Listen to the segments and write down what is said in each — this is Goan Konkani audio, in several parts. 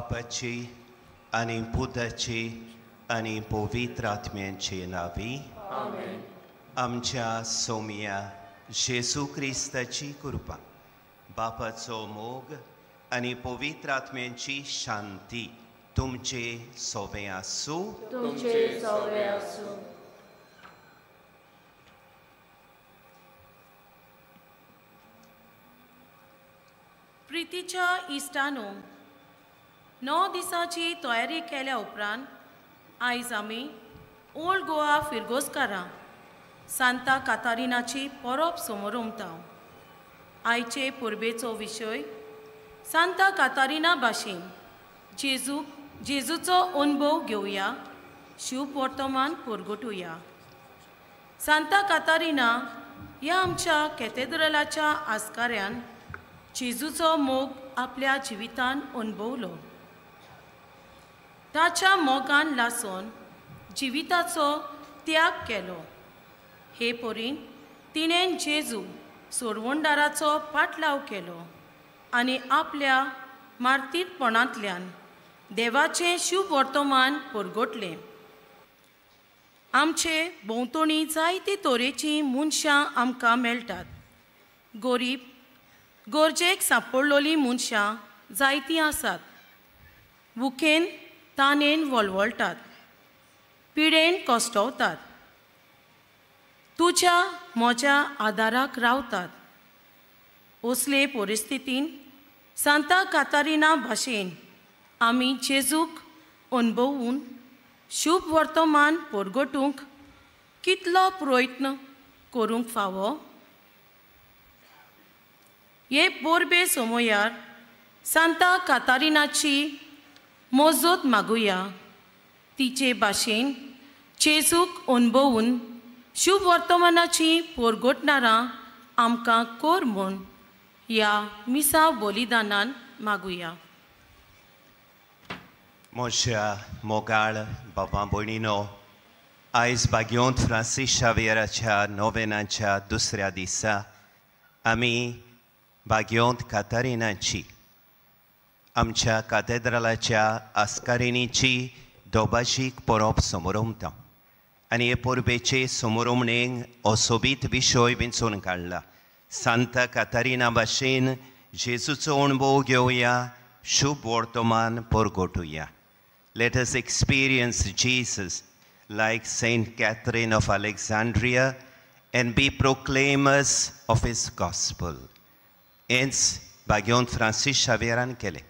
बापाची आनी पुताची आनी पवित्र आत्म्यांचे नांवी आमेन. आमच्या सोम्या जेजू क्रिस्ताची कृपा, बापाचो मोग आनी पवित्र आत्म्यांची शांती तुमचे सोबे आसूं. तुमचे सोबे आसूं. प्रितीच्या इश्टानो, 9 दिसांची तयारी केल्या उपरांत आयज आमी ओल्ड गोवा फिरगोजकारां सांता कातारिनाची परब समोरमता. आयचे परबेचो विशय सांता कातारिना भाशेन जेजूचो अनुभव घेवया, शुभ वर्तमान परगटुया. सांता कातारिना ह्या आमच्या कॅथेड्रलाच्या आस्काऱ्यान जेजूचो मोग आपल्या जिवितान अनुभवलो. ताच्या मोगान लासून जिविताचो त्याग केलो. हे परीन तिणें जेजू सोडवणदाराचो पाटलाव केलो आनी आपल्या मार्तीरपणांतल्यान देवाचें शुभ वर्तमान परगटलें. आमचे भोंवतणी जायते तरेचीं मनशां आमकां मेळटात. गरीब, गरजेक सांपडलेलीं मनशां जायतीं आसात. भुकेन तानेन वळवळटात, पिडेन कश्टवतात, तुज्या म्हज्या आदाराक रावतात. असले परिस्थितीन सांता कातारिना भाशेन आमी जेजूक अनुभवून शुभ वर्तमान परगटूंक कितलो प्रयत्न करूंक फावो. हे परबे समयार सांता कातारिनाची मजत मागुया. तिचे भाशेन जेजूक अनुभवून शुभ वर्तमानाची परगटणारां आमकां कर म्हूण ह्या मिसा बलिदानान मागुया. म्हज्या मोगाळ बाबा भयणीनो, आयज भाग्योंत फ्रांसीस शावियराच्या नोवेनाच्या दुसऱ्या दिसा आमी भाग्योंत कातारिनाची, आमच्या कातेद्रालाच्या आस्कारिणीची दोबाशीक परब समोरमता आनी हे परबेचे समोरमणेक असोबीत विशय विंचून काडला. सांता कातारिना भाशेन जेजूचो अणभव घेवया, शुभ वर्तमान परगटुया. Let us experience Jesus like Saint Catherine of Alexandria and be proclaimers of his gospel. हेंच भाग्योंत फ्रांसीस शावियरान केलें.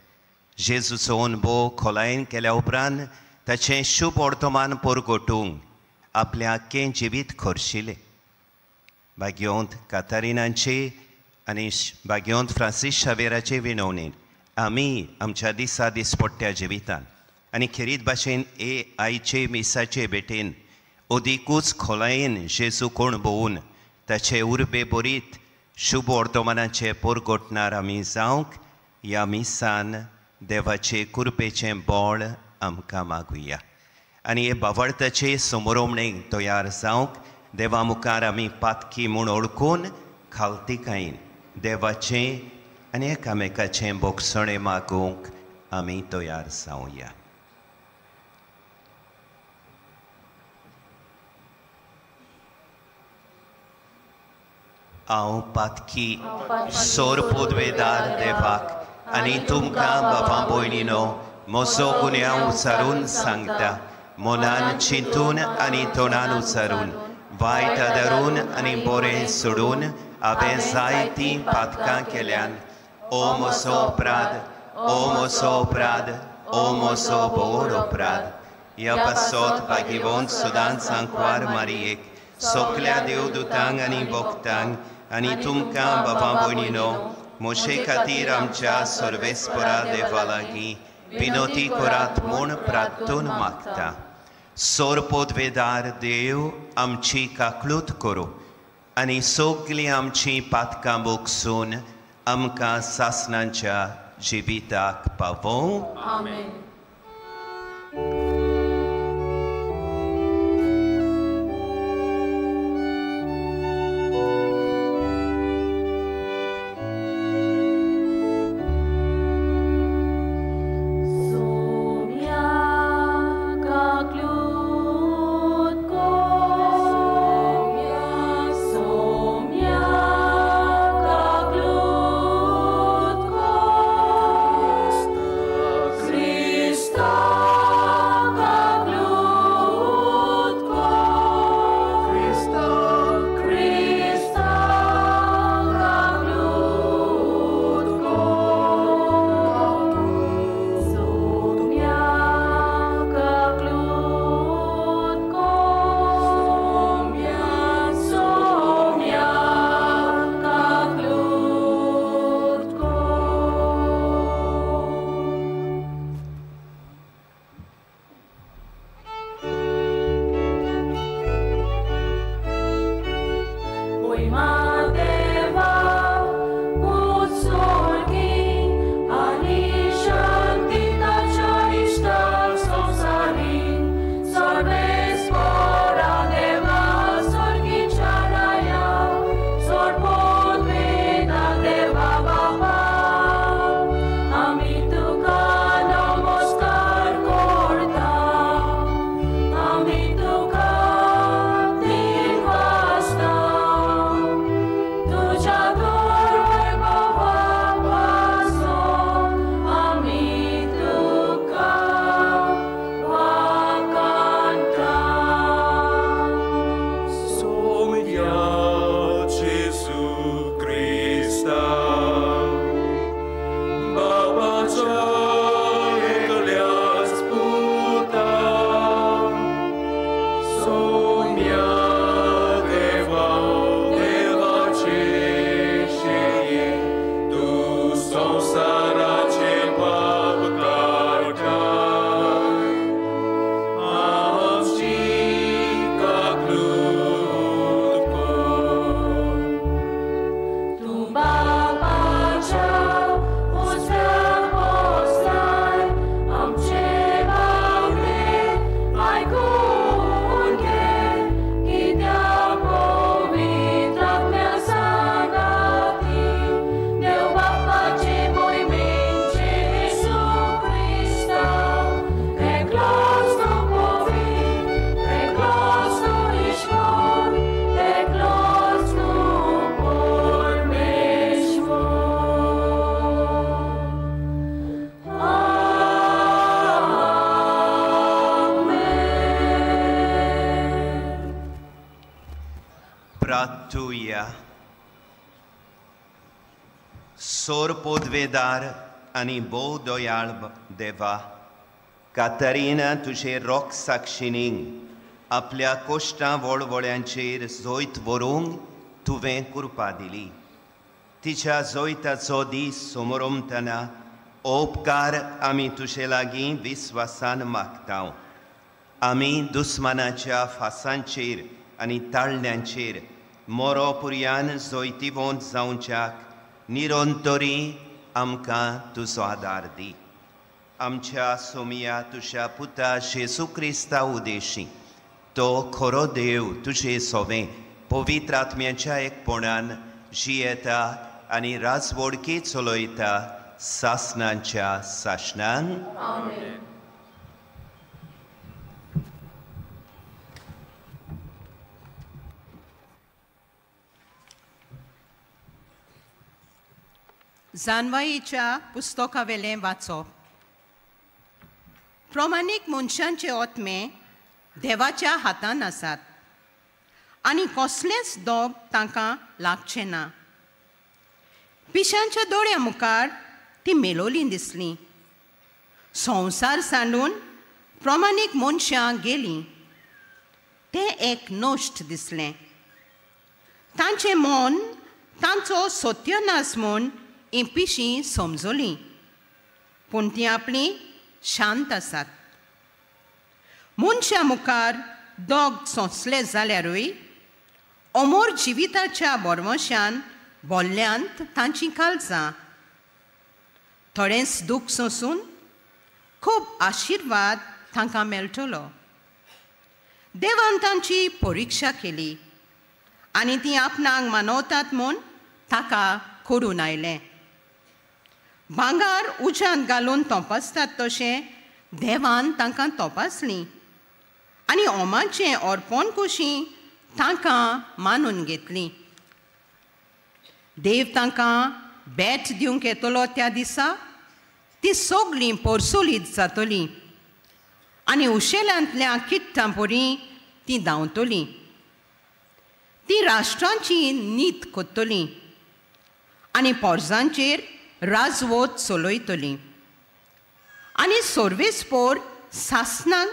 जेजूचो अणभव खोलायेन केल्या उपरांत ताचें शुभ वर्तमान परगटूंक आपलें आख्खें जिवीत खर्शिलें. भाग्योंत कातारिनाचे आनी भाग्योंत फ्रांसीस शावियराचे विनवणेन आमी आमच्या दिसा दिसपट्ट्या जिवितान आनी खेरीत भाशेन ए आयचे मिसाचे भेटेन अदिकूच खोलायेन जेजू अणभवून ताचे उर्बे बरीत शुभ वर्तमानाचे परगटणार आमी जावंक ह्या मिसान देवाचे कृपेचें बळ आमकां मागुया. आनी हे बावडताचे समोरमणेक तयार जावंक देवा मुखार आमी पातकी म्हूण ओळखून खालतिकायेन देवाचें आनी एकामेकाचें बोगसणें मागूंक आमी तयार जावया. हांव पातकी सोर पुदवेदार देवाक आनी तुमकां बाबा भयणीनो म्हजो गुन्यांव उचारून सांगता. मनान चिंतून आनी तोंडान उचारून, वायट आदारून आनी बरें सोडून हांवें जायतीं पातकां केल्यान. ओ म्हजो अपराध, ओ म्हजो अपराध, ओ म्हजो व्हड अपराध. ह्या पासत भागीवंत सदांच सांकवार मारयेक, सगल्या देवदूतांक आनी भक्तांक आनी तुमकां बाबा भयणीनो म्हजे खातीर आमच्या सर्वेस्परा देवा लागीं विनोती करात म्हूण प्रार्थून मागता. सोरपोदवेदार देव आमची काकळूत करूं आनी सगळीं आमचीं पातकां बोगसून आमकां सासणाच्या जिविताक पावोवं. आमेन. प्रार्थुया. सोर पोदवेदार आनी भोव दयाळ देवा, कातरिना तुजे रोख साक्षिणींक आपल्या कोश्टां वळवळ्यांचेर जैत व्हरूंक तुवें कृपा दिली. तिच्या जैताचो दीस समोरमतना उपकार आमी तुजे लागीं विस्वासान मागता. आमी दुस्मानाच्या फासांचेर आनी ताळण्यांचेर मोरो पुर्यान जैतिवंत जावच्याक निरंतरी आमकां तुजो आदार दी. आमच्या सोमिया तुज्या पुता जेजू क्रिस्ता उदेशी तो खरो देव तुजे सोवें पवित्र आत्म्याच्या एकपणान जियेता आनी राजवडकी चलयता सासनांच्या सासणांक. आमेन. जानवाईच्या पुस्तकावेलें वाचप. प्रमाणीक मनशांचे आत्मे देवाच्या हातान आसात आनी कसलेंच दोग तांकां लागचें ना. पिशांच्या दोळ्या मुखार ती मेलोली दिसली. संवसार सांडून प्रमाणीक मनशां गेलीं. तें एक नश्ट दिसलें. तांचें मन तांचो सत्यनाश म्हूण ही पिशीं समजलीं, पूण तीं आपलीं शांत आसात. मनशां मुखार दोग सोंसले जाल्यारूय अमोर जिविताच्या बरवशान बोल्ल्यांत तांचीं काळजां. थोडेंच दूख सोंसून खूब आशिर्वाद तांकां मेळटलो. देवान तांची परिक्षा केली आनी तीं आपणाक मानवतात म्हूण ताका करून आयलें. भांगर उज्यांत घालून तपासतात तशें देवान तांकां तपासलीं आनी ओमाचें अर्पण कशी तांकां मानून घेतलीं. देव तांकां भेट दिवंक येतलो त्या दिसा ती सगळीं परसोलीत जातलीं आनी उशेलांतल्या किट्टां परी तीं धांवतलीं. ती राष्ट्रांची नीत कोत्तलीं आनी पोरजांचेर राजवत चलयतलीं आनी सर्वेस्पोर सासणांक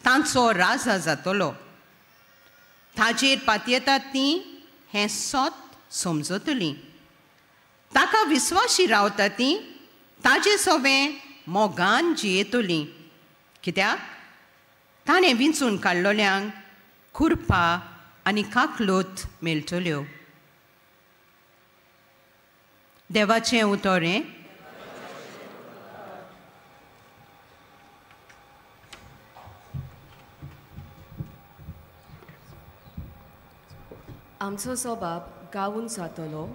तांचो राजा जातलो. ताजेर पातयेतात तीं हें सत समजतलीं. ताका विस्वाशी रावता तीं ताजे सोवें मोगान जियेतलीं. कित्याक ताणें विंचून काडलोल्यांक खुरपा आनी काकलूत मेळटल्यो. देवाचें उतर हें. आमचो स्वभाव गावून जातलो.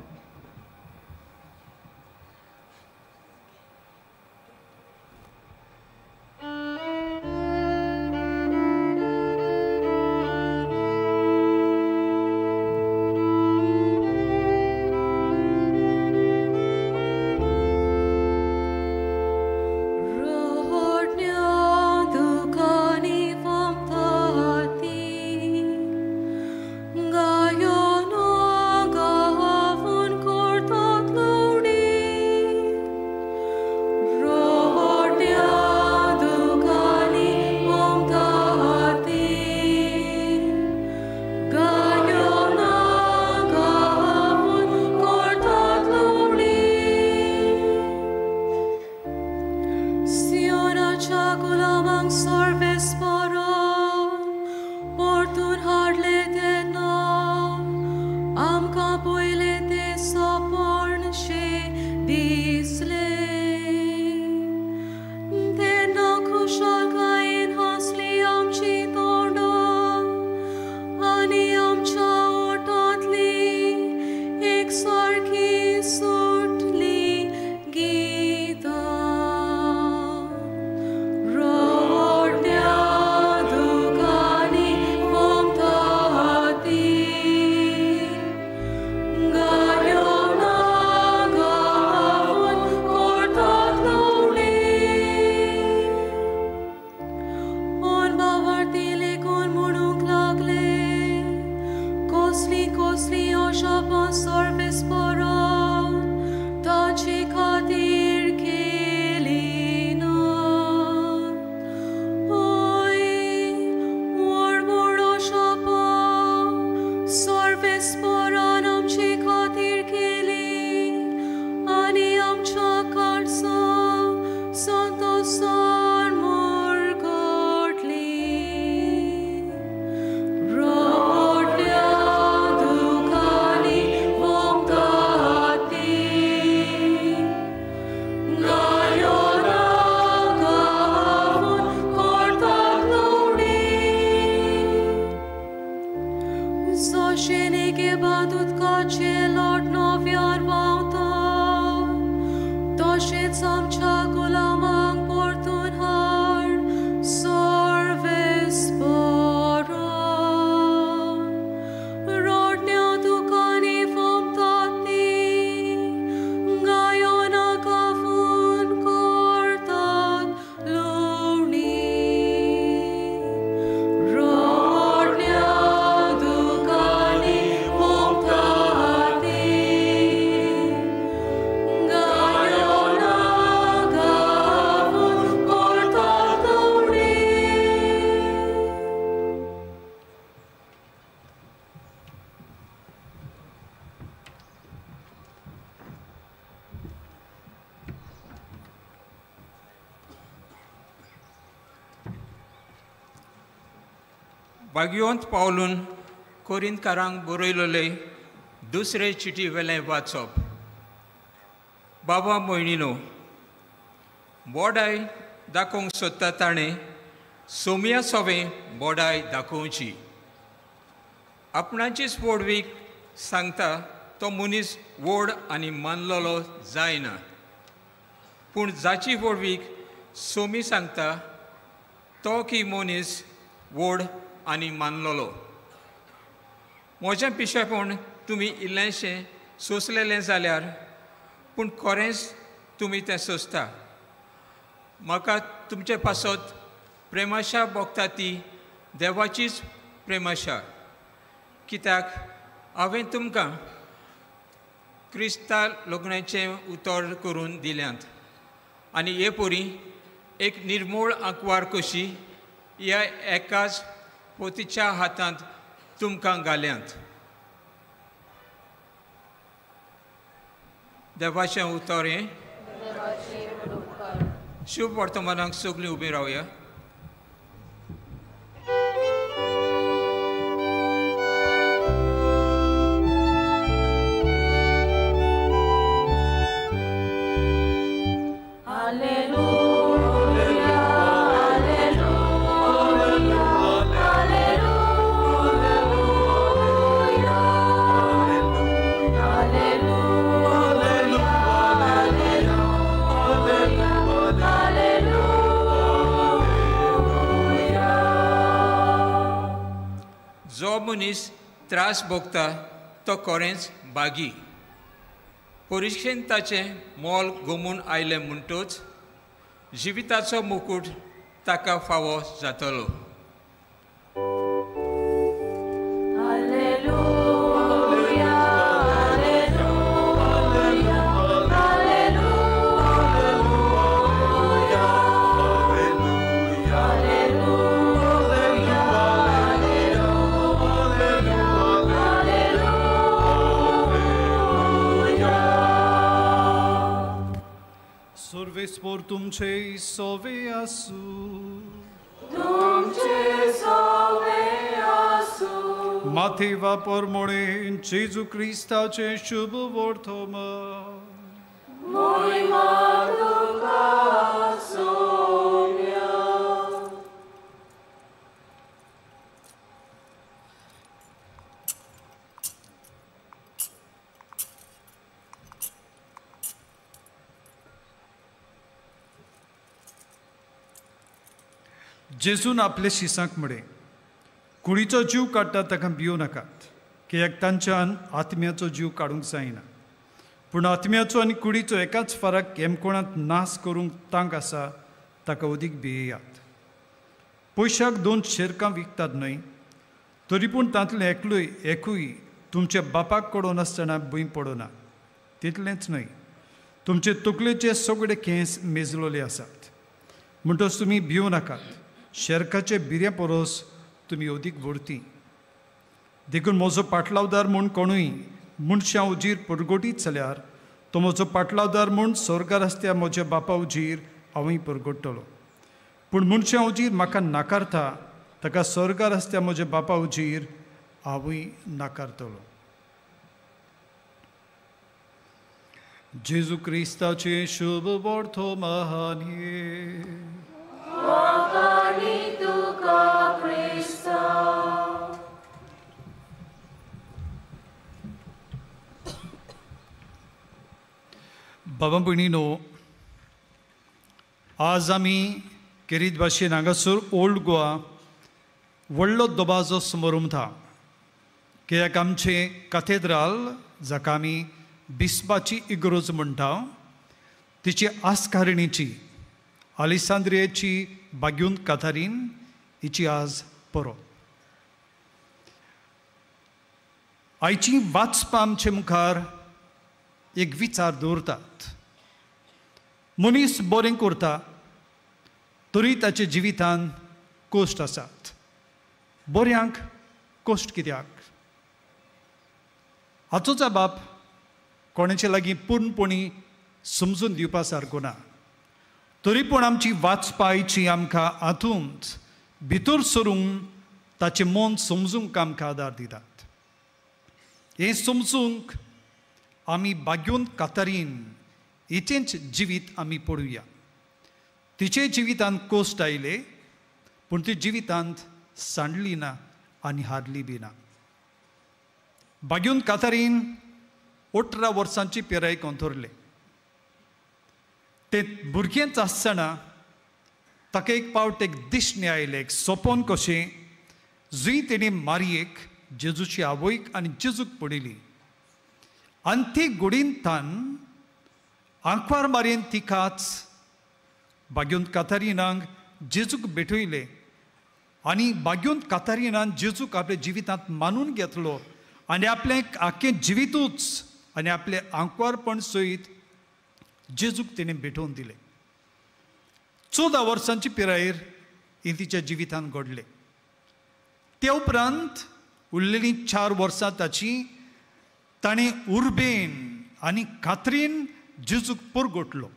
भाशेन एके बाद उदकाचें लोट नव्यान व्हांवता, तशेंच आमच्या गुलामांक परतून हाड सर्वेस्परा. रडण्या दुकांनी फोमतात तीं, गायोना काफून करतात लोणी. रडण्या दुकांनी फोमतात तीं, गायोना गावून करतात लोणी. भाग्यवंत पावलून कोरिंतकारांक बरयलेले दुसरे चिटी वेलें वाचप. बाबा भयणीनो, बोडाय दाखोवंक सोदता ताणें सोम्या सोवें बोडाय दाखोवची. आपणाचीच व्हडवीक सांगता तो मनीस व्हड आनी मानलेलो जायना, पूण जाची व्हडवीक सोमी सांगता तो की मनीस व्हड आनी मानलेलो. म्हजें पिशेपण तुमी इल्लेंशें सोंसलेलें जाल्यार, पूण खरेंच तुमी तें सोंसता. म्हाका तुमचे पासत प्रेमाशा भोगता ती देवाचीच प्रेमाशा, कित्याक हांवें तुमकां क्रिस्ता लग्नाचें उतर करून दिल्यांत आनी हे परी एक निर्मूळ आंकवार कशी ह्या एकाच पोतीच्या हातांत तुमकां घाल्यांत. देवाचें उतर हें. शुभ वर्तमानाक सगळीं उबीं रावया. जो मनीस त्रास भोगता तो खरेंच बागी. परिक्षेन ताचें मोल गोमून आयलें म्हणटच जिविताचो मुकूट ताका फावो जातलो. सर्वेस्पोर तुमचे सोवे आसूं. तुमचे सोवे आसूं. माथे वापर मोणे जेजू क्रिस्ताचें शुभ वर्तमान. मोहिमा तुका सोम्या. जेजून आपले शिसांक म्हळें, कुडीचो जीव काडटा ताका भिवं नाकात, कित्याक तांच्यान आत्म्याचो जीव काडूंक जायना, पूण आत्म्याचो आनी कुडीचो एकाच फरक हेमकोणांत नाश करूंक तांक आसा ताका अदीक भियेयात. पयशाक 2 शेरकां विकतात न्हय, तरी पूण तांतलें एकलूय एकूय तुमच्या बापाक कडोनासतना भूंय पडना. तितलेंच न्हय, तुमचे तकलेचे सगळे केंस मेजलेले आसात. म्हणटच तुमी भिवं नाकात, शेरकाचे बिऱ्या परस तुमी अदीक व्हरती. देखून म्हजो पाटलावदार म्हूण कोणूय मनशां उजीर परगटीत जाल्यार तो म्हजो पाटलावदार म्हूण स्वर्गार आसत्या म्हज्या बापा उजीर हांवूय परगट्टलो. पूण मनशां उजीर म्हाका नाकारता ताका स्वर्गार आसत्या म्हज्या बापा उजीर हांवूय नाकारतलो. जेजू क्रिस्ताचें शुभ वर्तमान हें. वाखाणी तुका क्रिस्ता. बाबा भयणीनो, आज आमी केरीत भाशेन हांगासर ओल्ड गोवा व्हडलो दबाजो समारंभ कित्याक आमचें काथेद्राल जाका आमी बिस्पाची इगरोज म्हणटा तिची आस्कारणीची आलिसांद्रियेची बाग्यून काथारीन हिची आज परब. आयची वाचपां आमचे मुखार एक विचार दवरतात. मनीस बरें करता तरी ताच्या जिवितान कश्ट आसात. बऱ्यांक कश्ट कित्याक? हाचो जबाब कोणाचे लागीं पूर्णपणी समजून दिवपा सारको ना. तरी पूण आमची वाचपायची आमकां हातूंत भितर सरून ताचें मन समजूंक आमकां आदार दितात. हें समजूंक आमी बाग्यून कातारीन हिचेंच जिवीत आमी पळोवया. तिचे जिवितांत कश्ट आयले पूण ती जिवितांत सांडली ना आनी हारली बी ना. बाग्यून कातारीन 18 वर्सांची पिराय अंतरले. ते भुरगेंच आसतना ताका एक पावट एक दिश्णी आयलें, एक सपन कशें, जुंय तेणी मारयेक, जेजूची आवयक आनी जेजूक पळयली आनी ती गुडींतान आंकवार मारयेन तिकाच बाग्यून कातारिनाक जेजूक भेटयलें आनी बाग्यून कातारिनान जेजूक आपल्या जिवितांत मानून घेतलो आनी आपलें आख्खें जिवितूच आनी आपलें आंकवारपण सयत जेजूक तिणें भेटोवन दिलें. 14 वर्सांची पिरायेर हें तिच्या जिवितांत घडलें. ते उपरांत उरलेलीं 4 वर्सां ताची ताणें उर्बेन आनी खात्रीन जेजूक परगटलो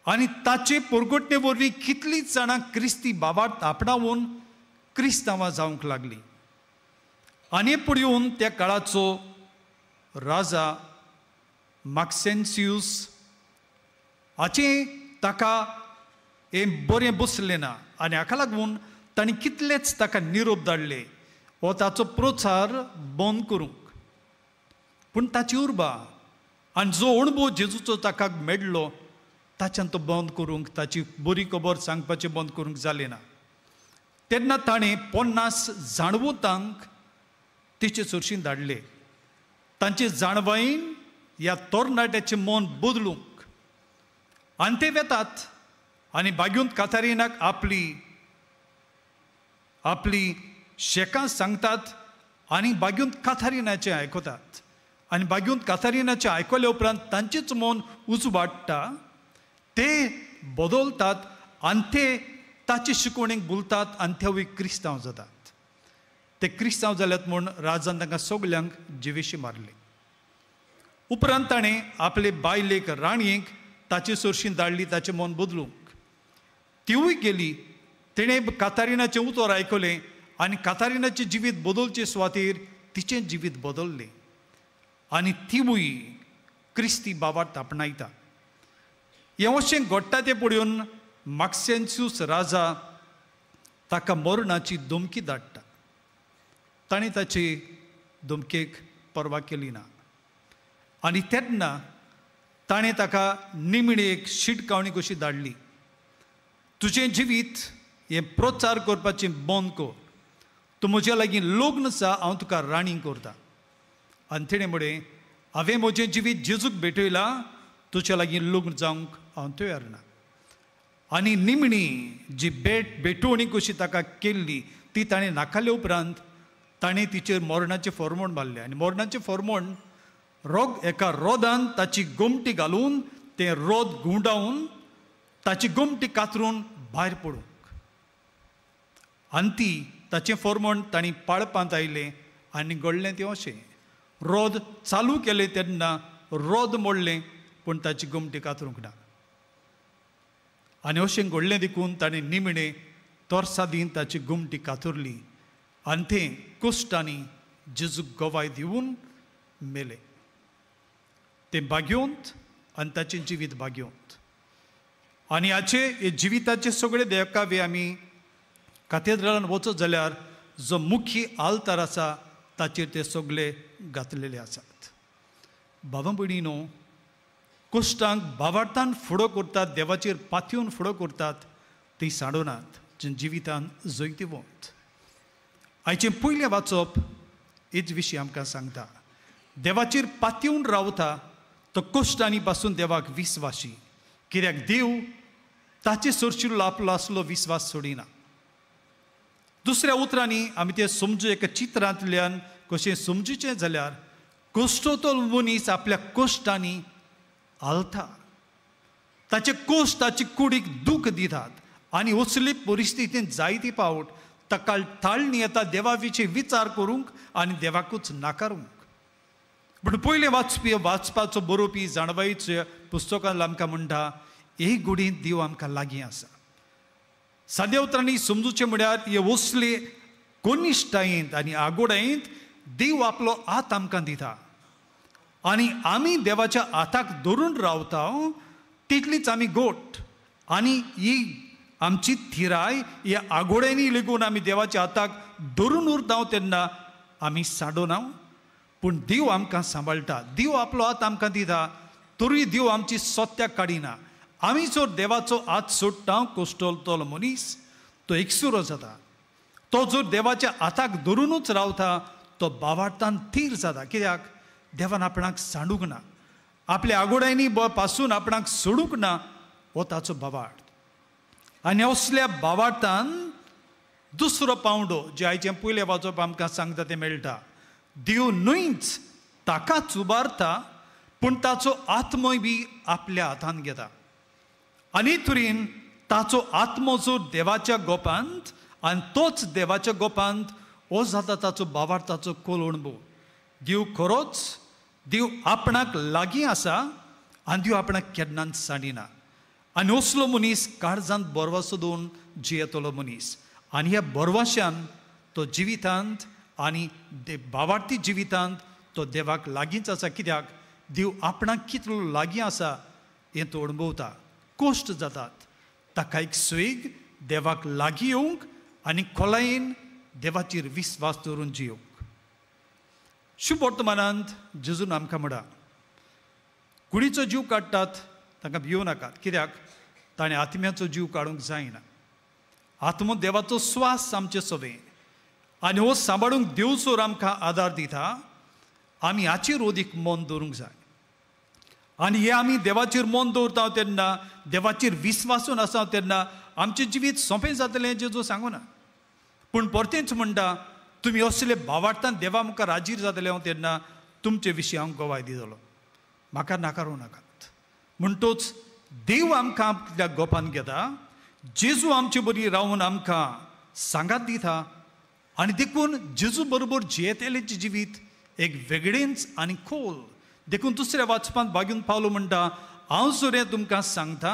आनी ताचे परगटणे वरवीं कितलींच जाणां क्रिस्ती बाबार्थ आपणावन क्रिस्तांवां जावंक लागलीं. आनी पळोवन त्या काळाचो राजा माक्सेन्सियूस हाचें ताका हें बरें बसलें ना आनी हाका लागून ताणें कितलेच ताका निरोप धाडले हो ताचो प्रचार बंद करूंक. पूण ताची उर्बा आनी जो अणभव जेजूचो ताका मेळ्ळो ताच्यान तो बंद करूंक, ताची बरी खबर सांगपाचें बंद करूंक जालें ना. तेन्ना ताणें 50 जाणवतांक तिचे सरशीं धाडले. तांचे जाणवायेन ह्या तरणाट्याचें मन बदलूंक आनी ते वेतात आनी बाग्यून कातारिनाक आपली आपली शेकां सांगतात आनी बाग्यून कातारिनाचें आयकतात आनी बाग्यून कातारिनाचें आयकल्या उपरांत तांचेच मन उजवाडटा, ते बदलतात आनी ते ताचे शिकवणेक भुलतात आनी तेवूय क्रिस्तांव जातात. ते क्रिस्तांव जाल्यात म्हूण राजान तांकां सगल्यांक जिवेशी मारले. उपरांत ताणें आपले बायलेक राणयेक ताचे सरशीं धाडली ताचें मन बदलूंक. तिवूय गेली. तिणें कातारिनाचें उतर आयकलें आनी कातारिनाचें जिवीत बदलचे सुवातेर तिचें जिवीत बदललें आनी तिवूय क्रिस्ती बाबार्थ आपणायता. हें अशें घडटा तें पळोवन माक्सेन्सियूस राजा ताका मरणाची धमकी धाडटा. ताणें ताचे धमकेक पर्वा केली ना आनी तेन्ना ताणें ताका निमणी एक शिटकावणी कशी धाडली, तुजें जिवीत हें प्रचार करपाचें बंद कर, तूं म्हज्या लागीं लग्न जा, हांव तुका राणी करता. आनी तिणें म्हळें, हांवें म्हजें जिवीत जेजूक भेटयलां, तुज्या लागीं लग्न जावंक हांव तयार ना. आनी निमणी जी भेटवणी कशी ताका केल्ली ती ताणें नाकाले उपरांत ताणें तिचेर मरणाचें फॉर्मोण मारलें आनी मरणाचें फॉर्मोण एका रोदान ताची गोमटी घालून तें रोद घुंवडावन ताची गोमटी कातरून भायर पडूंक आनी ती ताचें फॉर्मोण तांणी पाळपांत आयलें आनी घडलें तें अशें, रोद चालू केलें तेन्ना रोद मोडलें पूण ताची गोमटी कातरूंक ना. आनी अशें घडलें देखून ताणें निमणें तोरसादीन ताची गोमटी कातरली आनी तें कश्टांनी जेजूक गवाय दिवन मेलें. तें बाग्योंत आनी ताचें जिवीत बाग्योंत. आनी हाचे हे जिविताचे सगळे देखावे आमी कातेद्रालान वचत जाल्यार जो मुख्य आल्तार आसा ताचेर ते सगळे घातलेले आसात. बाबा भयणीनो, कश्टांक बावार्थान फुडो करतात, देवाचेर पातयेवन फुडो करतात, ती सांडोनात जे जिवितान जैतिवंत. आयचें पयलें वाचप हेच विशीं आमकां सांगता. देवाचेर पातयेवन रावता तो कश्टांनी पासून देवाक विस्वाशी, कित्याक देव ताचे सरशिल्लो आपलो आसलो विस्वास सोडिना. दुसऱ्या उतरांनी आमी तें समजू एका चित्रांतल्यान कशें समजूचें जाल्यार कश्टोतो मनीस आपल्या कश्टांनी हालता, ताचे कश्ट ताचे कुडीक दूख दितात आनी असली परिस्थितींत जायती पावट ताका ताळणी येता देवा विशीं विचार करूंक आनी देवाकूच नाकारूंक. पूण पयलें वाचपी वाचपाचो बरोवपी जाणवायच्या पुस्तकान आमकां म्हणटा हे गुडींत देव आमकां लागीं आसा. साद्या उतरांनी समजूचें म्हळ्यार हे असले कनिश्ठायेंत आनी आगोडायेंत देव आपलो हात आमकां दिता आनी आमी देवाच्या हाताक धरून रावता तितलीच आमी गोट आनी ही आमची थिराय ह्या आगोड्यांनी लेगून आमी देवाच्या हाताक धरून उरता तेन्ना आमी सांडोना, पूण देव आमकां सांबाळटा. देव आपलो हात आमकां दिता तरी देव आमची सत्याक काडिना. आमी जर देवाचो हात सोडटा कोश्टलतलो मनीस तो एकसुरो जाता. तो जर देवाच्या हाताक धरुनूच रावता तो बावार्थान थीर जाता, कित्याक देवान आपणाक सांडूंक ना, आपल्या आगोड्यांनी पासून आपणाक सोडूंक ना, हो ताचो बावार्थ. आनी असल्या बावार्थान दुसरो पांवडो जे आयचें पयलें वाचप आमकां सांगता तें मेळटा. देव न्हयच ताकाच उबारता पूण ताचो आत्मोय बी आपल्या हातान घेता आनी तरेन ताचो आत्मो जो देवाच्या गोपांत आनी तोच देवाच्या गोपांत हो जाता ताचो बावार्थाचो खोल अणभव. देव खरोच देव आपणाक लागीं आसा आनी देव आपणाक केन्नाच सांडिना आनी असलो मनीस काळजांत बरवासो दवरून जियेतलो मनीस आनी ह्या बरवाश्यान तो जिवितांत आनी बावार्थी जिवितांत तो देवाक लागींच आसा, कित्याक देव आपणाक कितलो लागीं आसा हें तो अणभवता. कश्ट जातात ताका एक स्वेग देवाक लागीं येवंक आनी खोलायेन देवाचेर विस्वास दवरून जियोवंक. शुभ वर्तमानांत जेजून आमकां म्हणा कुडीचो जीव काडटात तांकां भियोवं नाकात, कित्याक ताणें आत्म्याचो जीव काडूंक जायना. आत्मो देवाचो स्वास आमचे सवे आनी हो सांबाळूंक देव जोर आमकां आदार दिता आमी हाचेर ओदीक मन दवरूंक जाय. आनी हे आमी देवाचेर मन दवरता तेन्ना देवाचेर विस्वासून आसा तेन्ना आमचें जिवीत सोंपें जातलें जेजू सांगूना, पूण परतेंच म्हणटा तुमी असले भावार्थान देवा मुखार हाजीर जातले हांव तेन्ना तुमचे विशीं हांव गवाय दितलो, म्हाका नाकारूं नाकात. म्हणटोच देव आमकां आपल्या गोपान घेता, जेजू आमचे बरी रावन आमकां सांगात दिता आनी देखून जेजू बरोबर जियेतलेचें जिवीत एक वेगळेंच आनी खोल. देखून दुसऱ्या वाचपांत बागून पावलो म्हणटा हांव सुरें तुमकां सांगता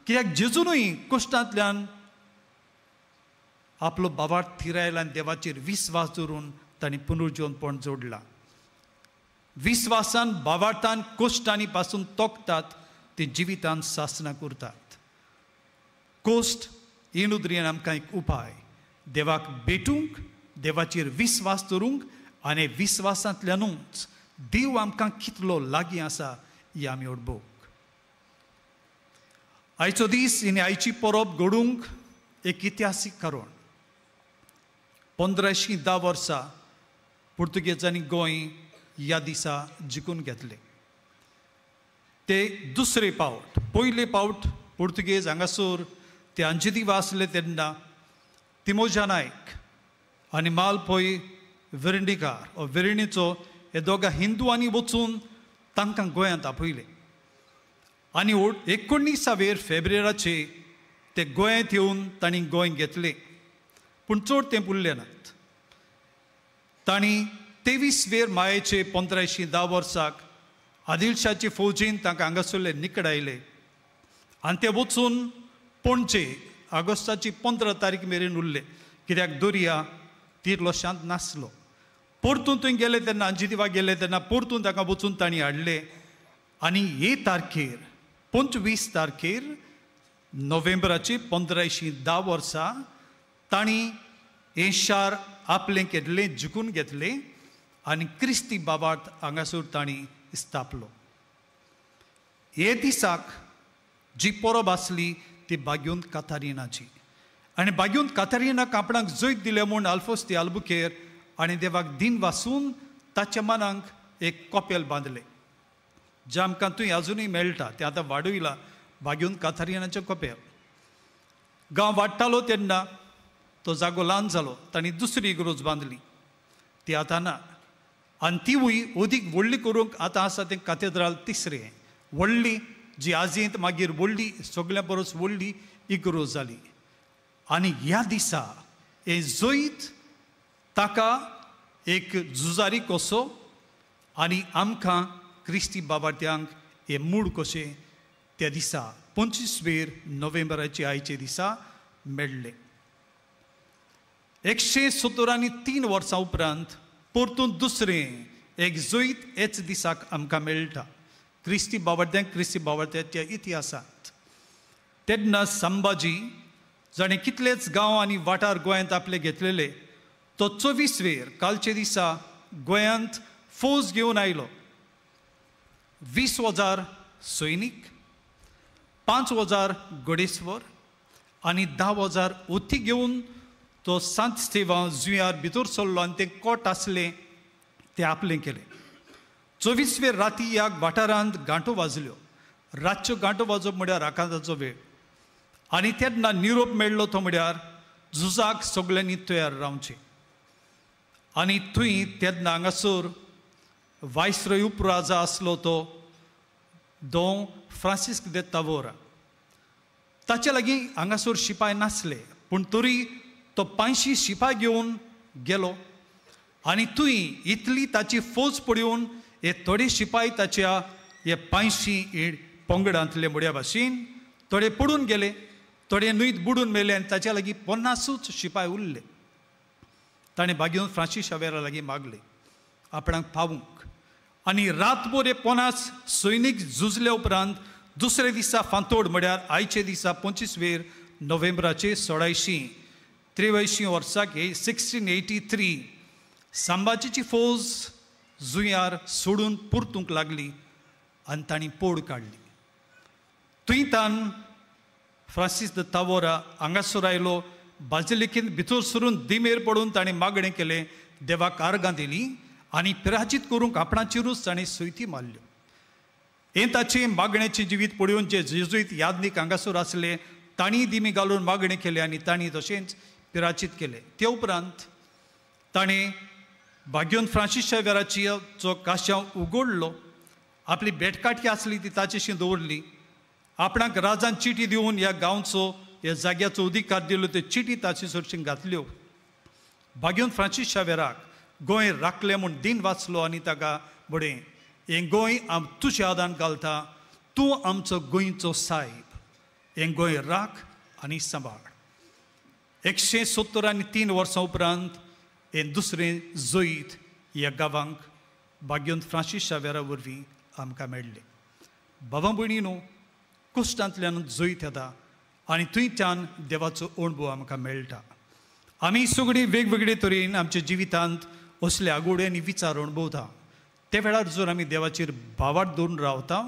कित्याक जेजूनय कश्टांतल्यान आपलो बावार्थ थिरायला आनी देवाचेर विस्वास दवरून ताणें पुनर्जीवनपण जोडलां. विस्वासान बावार्थान कश्टांनी पासून तोखतात ते जिवितान सासना करतात. कश्ट हे नदरेन आमकां एक उपाय देवाक भेटूंक, देवाचेर विस्वास दवरूंक आनी विस्वासांतल्यानूच देव आमकां कितलो लागीं आसा ही आमी अणभवूंक. आयचो दीस आनी आयची परब घडूंक एक इतिहासीक कारण. 1510 वर्सां पुर्तुगेजांनी गोंय ह्या दिसा जिखून घेतलें. ते दुसरे पावट, पयले पावट पुर्तुगेज हांगासर ते अंजेदिवा आसले तेन्ना तिमोजा नायक आनी माल पै वेर्णीकार ओ वेर्णीचो हे दोगां हिंदुआंनी वचून तांकां गोंयांत आपयले आनी 19 फेब्रुवाराचे ते गोंयांत येवन तांणी गोंय घेतलें, पूण चड ते उरले नात. तांणी 23 मायेचे 1510 वर्साक आदिलशाचे फौजीन तांकां हांगासरले निकडायले आनी ते वचून पणजे ऑगस्टाची 15 तारीख मेरेन उरले, कित्याक दर्या तितलो शांत नासलो. परतून थंय गेले तेन्ना अंजिदिवा गेले तेन्ना परतून ताका वचून तांणी हाडले आनी हे तारखेर 25 तारखेर नोव्हेंबराचे 1510 वर्सा तांणी हें शार आपलें केल्लें जिखून घेतलें आनी क्रिस्ती बाबार्थ हांगासर तांणी स्थापलो. हे दिसाक जी परब आसली ती बाग्योंत कातारिनाची आनी बाग्योंत कातारिनाक आपणाक जैत दिलें म्हूण आल्फोस दी आल्बुकेर आनी देवाक दिन वासून ताच्या मनाक एक कपेल बांदलें, जें आमकां थंय आजुनूय मेळटा. तें आतां वाडयलां बाग्योंत कातारिनाचें कपेल. गांव वाडटालो तेन्ना तो जागो ल्हान जालो, तांणी दुसरी इगर्ज बांदली, ती आतां ना. आनी तिवूय अदीक व्हडली करूंक आतां आसा तें कातेद्राल तिसरें व्हडली, जी आजयेंत मागीर व्हडली सगळ्यां परस व्हडली इगर्ज जाली. आनी ह्या दिसा हें जैत ताका एक झुजारी कसो आनी आमकां क्रिस्ती बाबार्त्यांक हें मूड कशें त्या दिसा 25 नोव्हेंबराचे आयचे दिसा मेळ्ळें. 173 वर्सां उपरांत परतून दुसरें एक जैत हेच दिसाक आमकां मेळटा क्रिस्ती बावड्यांक, क्रिस्ती बावड्याच्या इतिहासांत. तेन्ना संभाजी जाणें कितलेच गांव आनी वाठार गोंयांत आपले घेतलेले तो 24 कालचे दिसा गोंयांत फौज घेवन आयलो. 20,000 सैनीक, 5,000 घोडेस्वर आनी 10,000 हती घेवन तो सांत स्तेवां जुंयार भितर सरलो आनी तें कोट आसलें तें आपलें केलें. 24 राती ह्या वाठारांत गांठो वाजल्यो. रातच्यो गांठो वाजप म्हळ्यार आकांताचो वेळ. आनी तेन्ना निरोप मेळ्ळो तो म्हळ्यार झुजाक सगल्यांनी तयार रावचें. आनी थंय तेन्ना हांगासर वायसरॉय उपराजा आसलो तो दों फ्रांसिस्क दे तावोरा. ताचे लागीं हांगासर शिपाय नासले, पूण तरी तो 500 शिपाय घेवन गेलो. आनी थंय इतली ताची फौज पळोवन हे थोडे शिपाय ताच्या हे 500 पंगडांतले म्हळ्या भाशेन थोडे पडून गेले, थोडे न्हंयत बुडून मेले आनी ताच्या लागीं 50 शिपाय उरले. ताणें बागेवन फ्रांसीस शावेरा लागीं मागले आपणाक पावूंक. आनी रातभर हे 50 सैनीक झुजले उपरांत दुसरे दिसा फांतोड म्हळ्यार आयचे दिसा 25 नोव्हेंबराचे 1683 वर्साक हे 1683 संभाजीची फौज जुंयार सोडून परतूंक लागली आनी तांणी पोड काडली. थंयतान फ्रांसीस the तावोरा हांगासर आयलो, बाजिलिकेंत भितर सरून दिमेर पडून ताणें मागणें केलें, देवाक आर्गां दिली आनी पिराजीत करूंक आपणाचेरूच ताणें सयती मारल्यो. हें ताचें मागण्याचें जिवीत पळोवन जे जेजुईत यादनीक हांगासर आसले तांणी दिमी घालून मागणें केलें आनी तांणी तशेंच पिराचीत केलें. ते उपरांत ताणें भाग्योन फ्रांसीस शावेराची जो काश्यांव उगडलो, आपली बेटकाठी आसली ती ताचेशी दवरली, आपणाक राजान चिटी दिवन ह्या गांवचो ह्या जाग्याचो अधिकार दिलो, त्यो चिटी ताचे सरशीं घातल्यो. भाग्योन फ्रांसीस शावेराक गोंय राखलें म्हूण दिन वाचलो आनी ताका बडें हें गोंय आम तुज्या आदान घालता, तूं आमचो गोंयचो सायब, हें गोंय राख आनी सांबाळ. 173 वर्सां उपरांत हें दुसरें जैत ह्या गांवांक भाग्योन फ्रांसीस शावेरा वरवीं आमकां मेळ्ळें. बाबा भयणी न्हू, कश्टांतल्यान जैत येता आनी थंयच्यान देवाचो अणभव आमकां मेळटा. आमी सगळीं वेगवेगळे तरेन आमच्या जिवितांत असले आगोडे आनी विचार अणभवता. ते वेळार जर आमी देवाचेर भावार्थ दवरून रावता,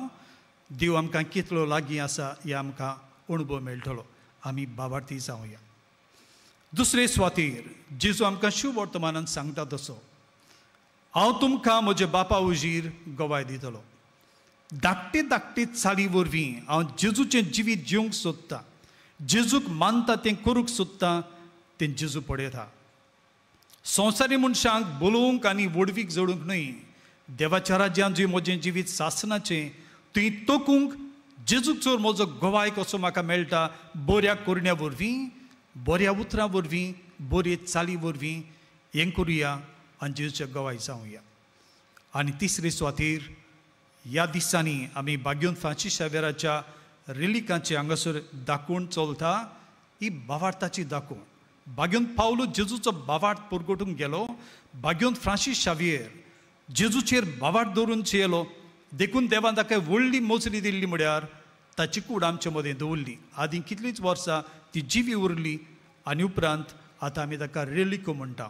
देव आमकां कितलो लागीं आसा हे आमकां अणभव मेळटलो. आमी भावार्थी जावया. दुसरे सुवातेर जेजू आमकां शुभ वर्तमानान सांगता तसो, हांव तुमकां म्हज्या बापा उजीर गवाय दितलो. धाकटे धाकटे चाली वरवीं हांव जेजूचें जिवीत जिवंक सोदतां, जेजूक मानता तें करूंक सोदतां, तें जेजू पळयता. संवसारी मनशांक बोलोवंक आनी वडवीक जोडूंक न्हय, देवाच्या राज्यांत जी म्हजें जिवीत सासनाचें थंय तोकूंक जेजूक चोर म्हजो गवाय कसो म्हाका मेळटा, बऱ्या करण्या वरवीं, बऱ्या उतरां वरवीं, बरे चाली वरवीं हें करुया आनी जेजूच्या गवाय जावया. आनी तिसरे सुवातेर ह्या दिसांनी आमी बाग्योन फ्रांसीस शावेराच्या रिलिकांचे हांगासर दाखोवन चलता ही भावार्थाची दाखोवण. बाग्योन पावलो जेजूचो भावार्थ परगटूंक गेलो, बाग्योन फ्रांसीस शावियर जेजूचेर भावार्थ दवरून चेलो, देखून देवान ताका व्हडली मोजरी दिल्ली म्हळ्यार ताची कूड आमचे मदें दवरली. आदीं कितलींच वर्सां ती जिवी उरली आनी उपरांत आतां आमी ताका रेलिको म्हणटा.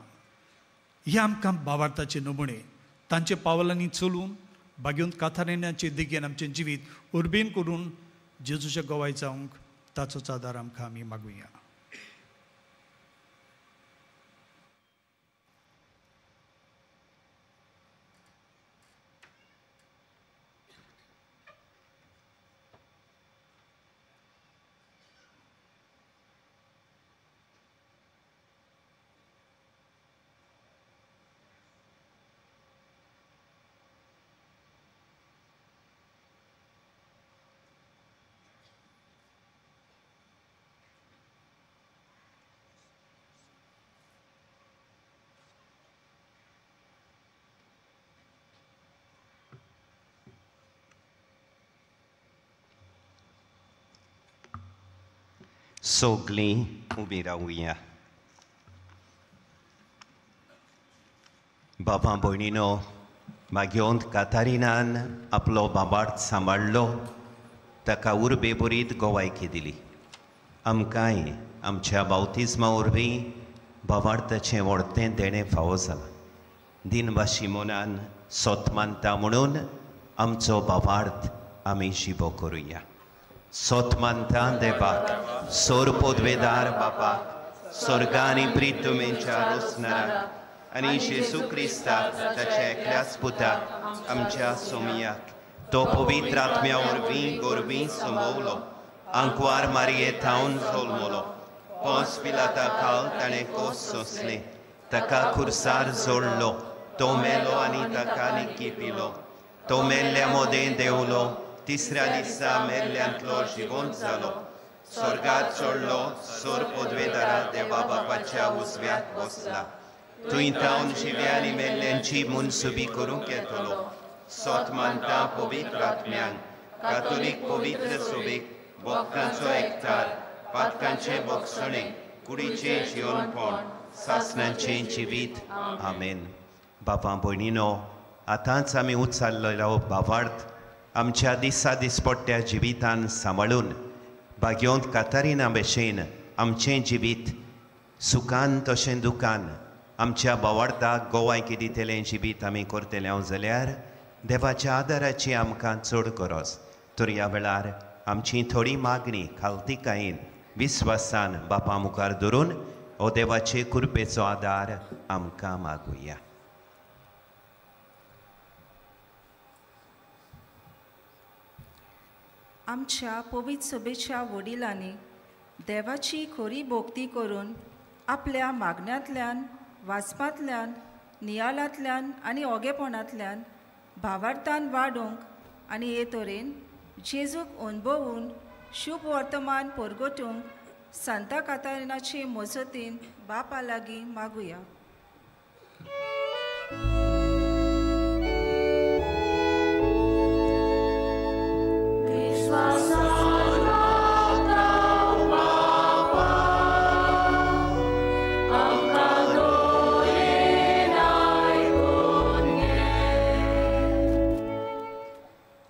हे आमकां भावार्थाचे नमुने, तांच्या पावलांनी चलून भाग्योन काथारिनाचे दिगेन आमचें जिवीत उर्बेन करून जेजूच्या गोवाय जावंक ताचोच आदार आमकां आमी मागुया. सगळीं उबी रावया. बाबा भयणीनो, मागयोंत कातारिनान आपलो बाबार्थ सांबाळ्ळो, ताका उर्बे बरीत गोवायकी दिली. आमकांय आमच्या बावतिज्मा वरवीं बाबार्थाचें व्हडतें देणें फावो जालां. दिनवाशी मनान सोत मानता म्हणून आमचो बाबार्थ आमी शिबो करुया. सोत मानता देवाक, सोर पोदवेदार बापाक, स्वर्गा आनी प्रितुमेच्या रोसणाराक आनी जेजू क्रिस्ताक ताच्या एकल्याच पुताक आमच्या सोमयाक, तो पवित्र आत्म्या वरवीं गोरवीं समवलो, आंकवार मारये थावन जल्मलो, पोंस पिलाता खाल ताणें कोस सोंसलें, ताका खुर्सार जोडलो, तो मेलो आनी ताका निकी पिलो, तो मेल्ल्या मोदें देंवलो, तिसऱ्या दिसा मेल्ल्यांतलो जिवंत जालो, स्वर्गार चडलो, सोर पदवेदारा देवा बापाच्या उजव्याक बसला, थंय तावन जिव्या आनी मेल्ल्यांची मनसुबी करूंक येतलो. सोत मानता पवित्र आत्म्यांक, कातोलीक पवित्र सोबीक, भक्तांचो एकचार, पातकांचें भोगसणें, कुडीचें जिवनपण, सासणाचें जिवीत. आमेन. बाबा भयणीनो, आतांच आमी उच्चारलेलो भावार्थ आमच्या दिसा दिसपट्ट्या जिवितान सांबाळून भाग्योंत कातारिना भशेन आमचें जिवीत सुखान तशें दुखान आमच्या भावार्थाक गोवायकी दितलें जिवीत आमी करतले हांव जाल्यार देवाच्या आदाराची आमकां चड गरज. तर ह्या वेळार आमची थोडी मागणी खालतीकायेन विस्वासान बापा मुखार धरून हो देवाचे कृपेचो आदार आमकां मागुया. आमच्या पवित्र सभेच्या वडिलांनी देवाची खरी भक्ती करून आपल्या मागण्यांतल्यान, वाचपांतल्यान, नियाळांतल्यान आनी ओगेपणांतल्यान भावार्थान वाडोवंक आनी हे तरेन जेजूक अणभवून शुभ वर्तमान परगटूंक सांता कातारिनाचे मजतीन बापा लागीं मागुया.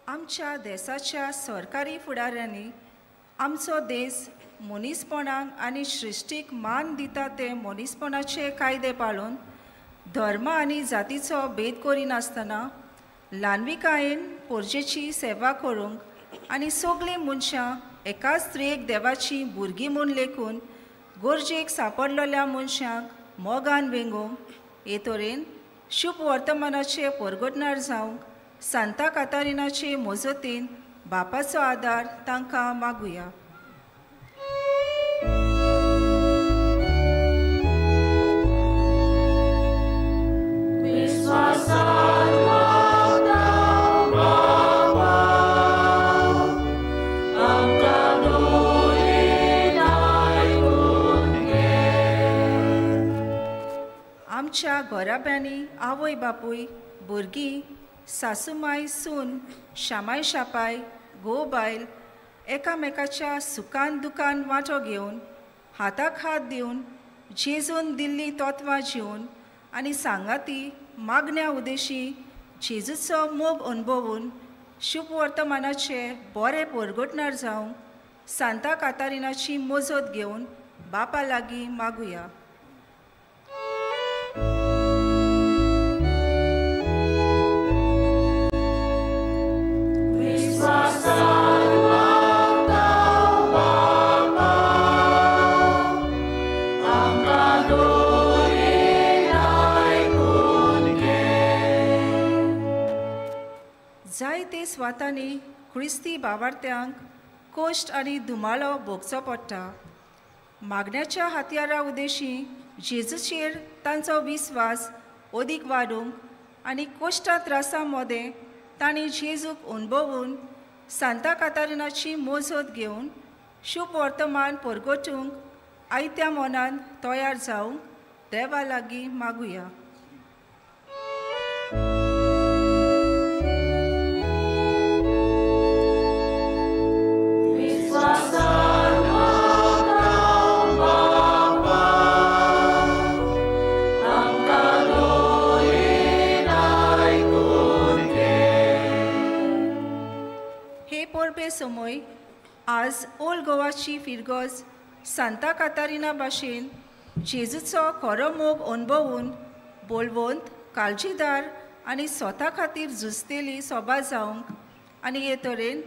आमच्या देशाच्या सरकारी फुडाऱ्यांनी आमचो देश मनीसपणाक आनी सृश्टीक मान दिता ते मनीसपणाचे कायदे पाळून धर्म आनी जातीचो भेद करिनासतना ल्हानविकायेन पोरजेची सेवा करूंक आनी सगळीं मनशां एकाच स्त्रियेक देवाची भुरगीं म्हूण लेखून गरजेक सांपडलेल्या मनशांक मोगान वेंगोवंक हे तरेन शुभ वर्तमानाचे परगटणार जावंक सांता कातारिनाचे मजतीन बापाचो आदार तांकां मागुया. आमच्या घराब्यांनी आवय बापूय, भुरगीं, सासूमाय, सून, शामाय शापाय, घोव बायल एकामेकाच्या सुखान दुखान वांटो घेवन हाताक हात दिवन जेजून दिल्ली तत्वां जिवन आनी सांगाती मागण्या उदेशी जेजूचो मोग अणभवून शुभ वर्तमानाचे बरे परगटणार जावंक सांता कातारिनाची मजत घेवन बापा लागीं मागुया. जायते स्वातांनी क्रिस्ती बावार्थ्यांक कोश्ट आनी धुमाळो भोगचो पडटा. मागण्याच्या हातयारा उदेशी जेजूचेर तांचो विस्वास अदीक वाडूंक आनी कोश्टा त्रासां मदें तांणी जेजूक अणभवून सांता कातारिनाची मोजत घेवन शुभ वर्तमान परगटूंक आयत्या मनान तयार जावंक देवा लागीं मागुया. हे परबे समय आज ओल्ड गोवाची फिरगज सांता कातारिना भाशेन जेजूचो खरो मोग अणभवून बोलवंत काळजीदार आनी स्वता खातीर झुजतेली सोबा जावंक आनी हे तरेन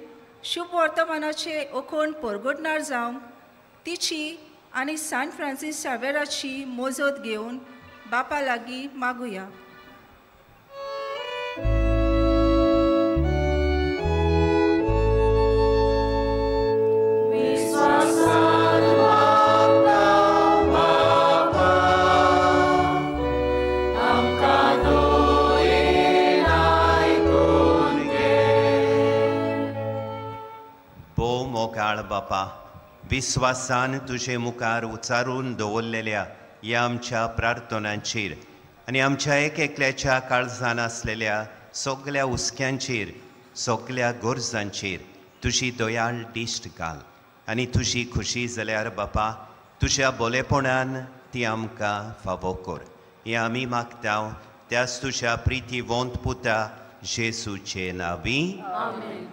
शुभ वर्तमानाचे ओखण परगटणार जावंक तिची आनी सान फ्रांसीस शावेराची मोजत घेवन बापा लागीं मागुया. बापा, विस्वासान तुजे मुखार उचारून दवरलेल्या ह्या आमच्या प्रार्थनांचेर आनी आमच्या एक एकल्याच्या काळजान आसलेल्या सगल्या हुस्क्यांचेर, सगल्या गरजांचेर तुजी दयाळ दिश्ट घाल आनी तुजी खुशी जाल्यार बापा तुज्या बोलेपणान ती आमकां फावो कर. हें आमी मागता त्याच तुज्या प्रितीवंत पुता जेसूचे नांवी. आमेन.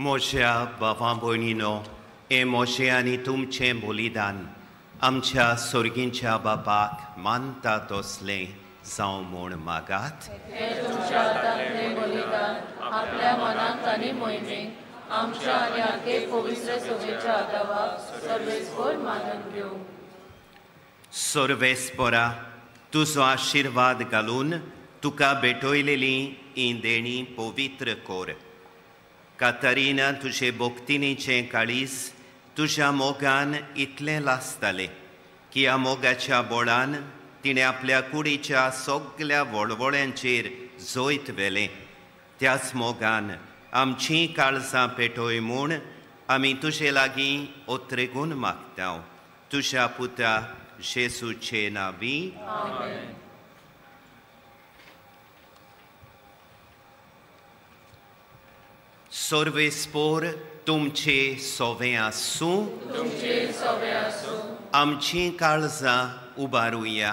म्हज्या भावा भयणीनो, हें म्हजें आनी तुमचें बलिदान आमच्या सोर्गींच्या बापाक मानता तसलें जावं म्हूण मागात. तुमच्या हातांतलें बलिदान आपल्या मनाक आनी मोहिमेक आमच्या आनी आखे पवित्र सभेच्या आदावाक सर्वेस्पर मानून घेवं. सर्वेस्परा, तुजो आशिर्वाद घालून तुका भेटयलेली ही देणी पवित्र कर. कातरिना तुजे भक्तिनीचें काळीज तुज्या मोगान इतलें लासतालें की ह्या मोगाच्या बोळान तिणें आपल्या कुडीच्या सगल्या वळवळ्यांचेर जैत व्हेलें. त्याच मोगान आमचीं काळजां पेटय म्हूण आमी तुजे लागीं ओत्रेगून मागता, तुज्या पुता जेसूचे नांवी. सर्वेस्पोर तुमचे सोवे आसूं. आमचीं काळजां उबारुया.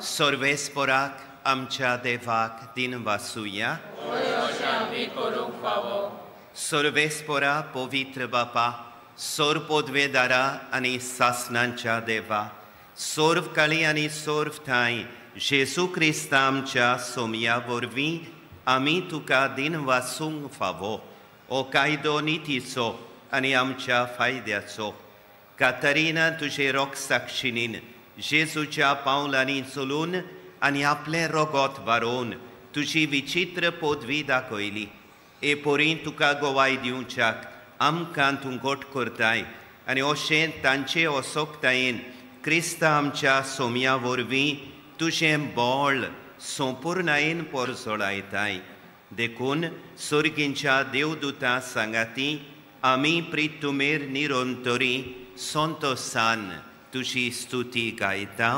सर्वेस्पोराक आमच्या देवाक दिन वासुया. सर्वेस्पोरा पवित्र बापा, सोर पदवेदारा आनी सासनांच्या देवा, सोर्व काळी आनी सोर्व ठांय जेजू क्रिस्ता आमच्या सोमया वरवीं आमी तुका दिन वासूंक फावो. हो कायदो नितीचो आनी आमच्या फायद्याचो. कातरिना तुजे रोगसाक्षिणीन जेजूच्या पावलांनी चलून आनी आपलें रगत वारोवन तुजी विचित्र पदवी दाखयली. हे परी तुका गवाय दिवच्याक आमकां तूं गोट करताय आनी अशें तांचे असोकतायेन क्रिस्ता आमच्या सोमया वरवीं तुजें बळ संपुर्णायेन परजळायताय. देखून सोर्गींच्या देवदूता सांगाती आमी प्रितुमेर निरंतरी संतोसान तुजी स्तुती गायता.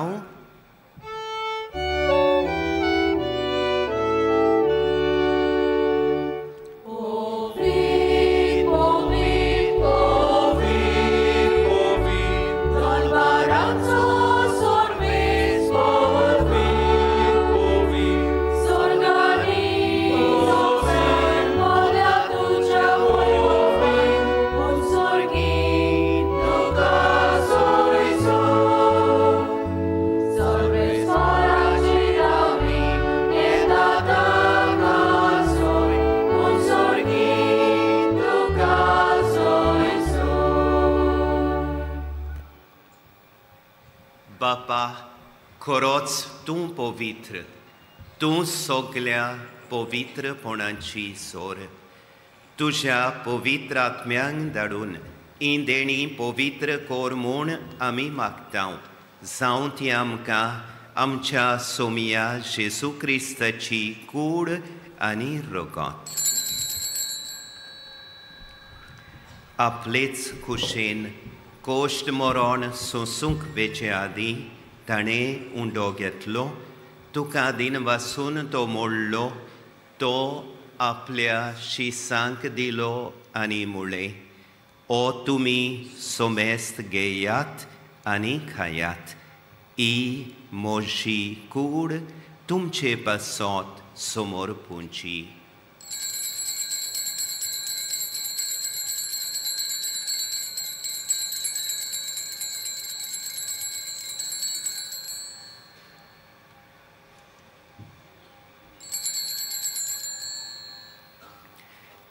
बापा, खरोच तूं पवित्र, तूं सगल्या पवित्रपणाची सोर. तुज्या पवित्र आत्म्यांक धाडून ही देणी पवित्र कर म्हूण आमी मागता. जावं ती आमकां आमच्या सोमया जेजू क्रिस्ताची कूड आनी रगत. आपलेच खुशेन कोश्ट मरण सोंसूंक वेचे आदीं ताणें उंडो घेतलो, तुका दिन वासून तो मोडलो, तो आपल्या शिसांक दिलो आनी मुळें, ओ तुमी सोमेस्त घेयात आनी खायात, ही म्हजी कूड तुमचे पासत समर्पूंची.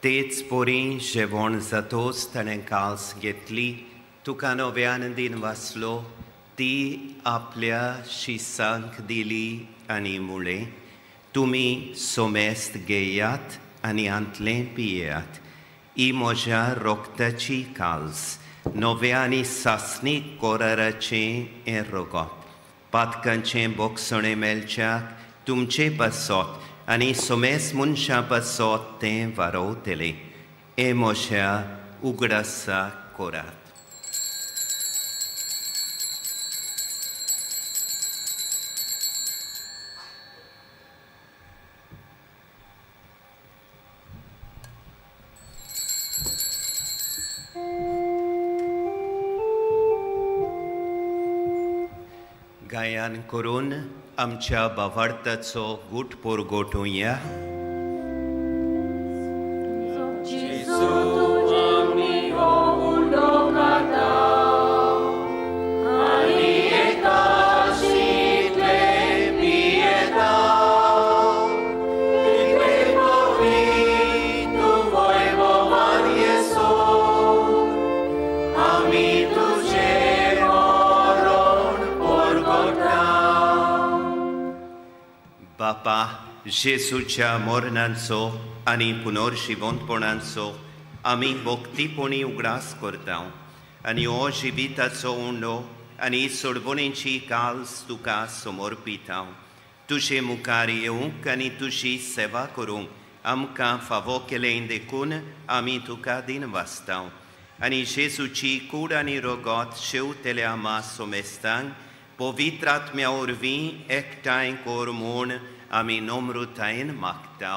तेच परी जेवण जातोच ताणें काल्स घेतली, तुका नव्यान दिन वाचलो, ती आपल्या शिसांक दिली आनी मुळें, तुमी सोमेस्त घेयात आनी हांतलें पियेयात, ही म्हज्या रोगताची काल्स, नव्या आनी सासणीक कोराराचें हें रगत, पातकांचें बोगसणें मेळच्याक तुमचे पासत आनी सोमेस मनशां पासत तें वारोवतलें. हें म्हज्या उगडासाक करात. गायन करून आमच्या भावार्थाचो गूट परगटुया. बापा, जेजूच्या मरणांचो आनी पुनर्जिवंतपणाचो आमी भक्तीपणी उगडास करता आनी हो जिविताचो उंडो आनी सोडवणेची काल्स तुका समर्पिता. तुजे मुखार येवंक आनी तुजी सेवा करूंक आमकां फावो केलें देखून आमी तुका दिन वाचता आनी जेजूची कूड आनी रगत शेवतेल्या मा सोमेस्तांक पवित्र आत्म्या वरवीं एकठांय कर म्हूण आमी नम्रतायेन मागता.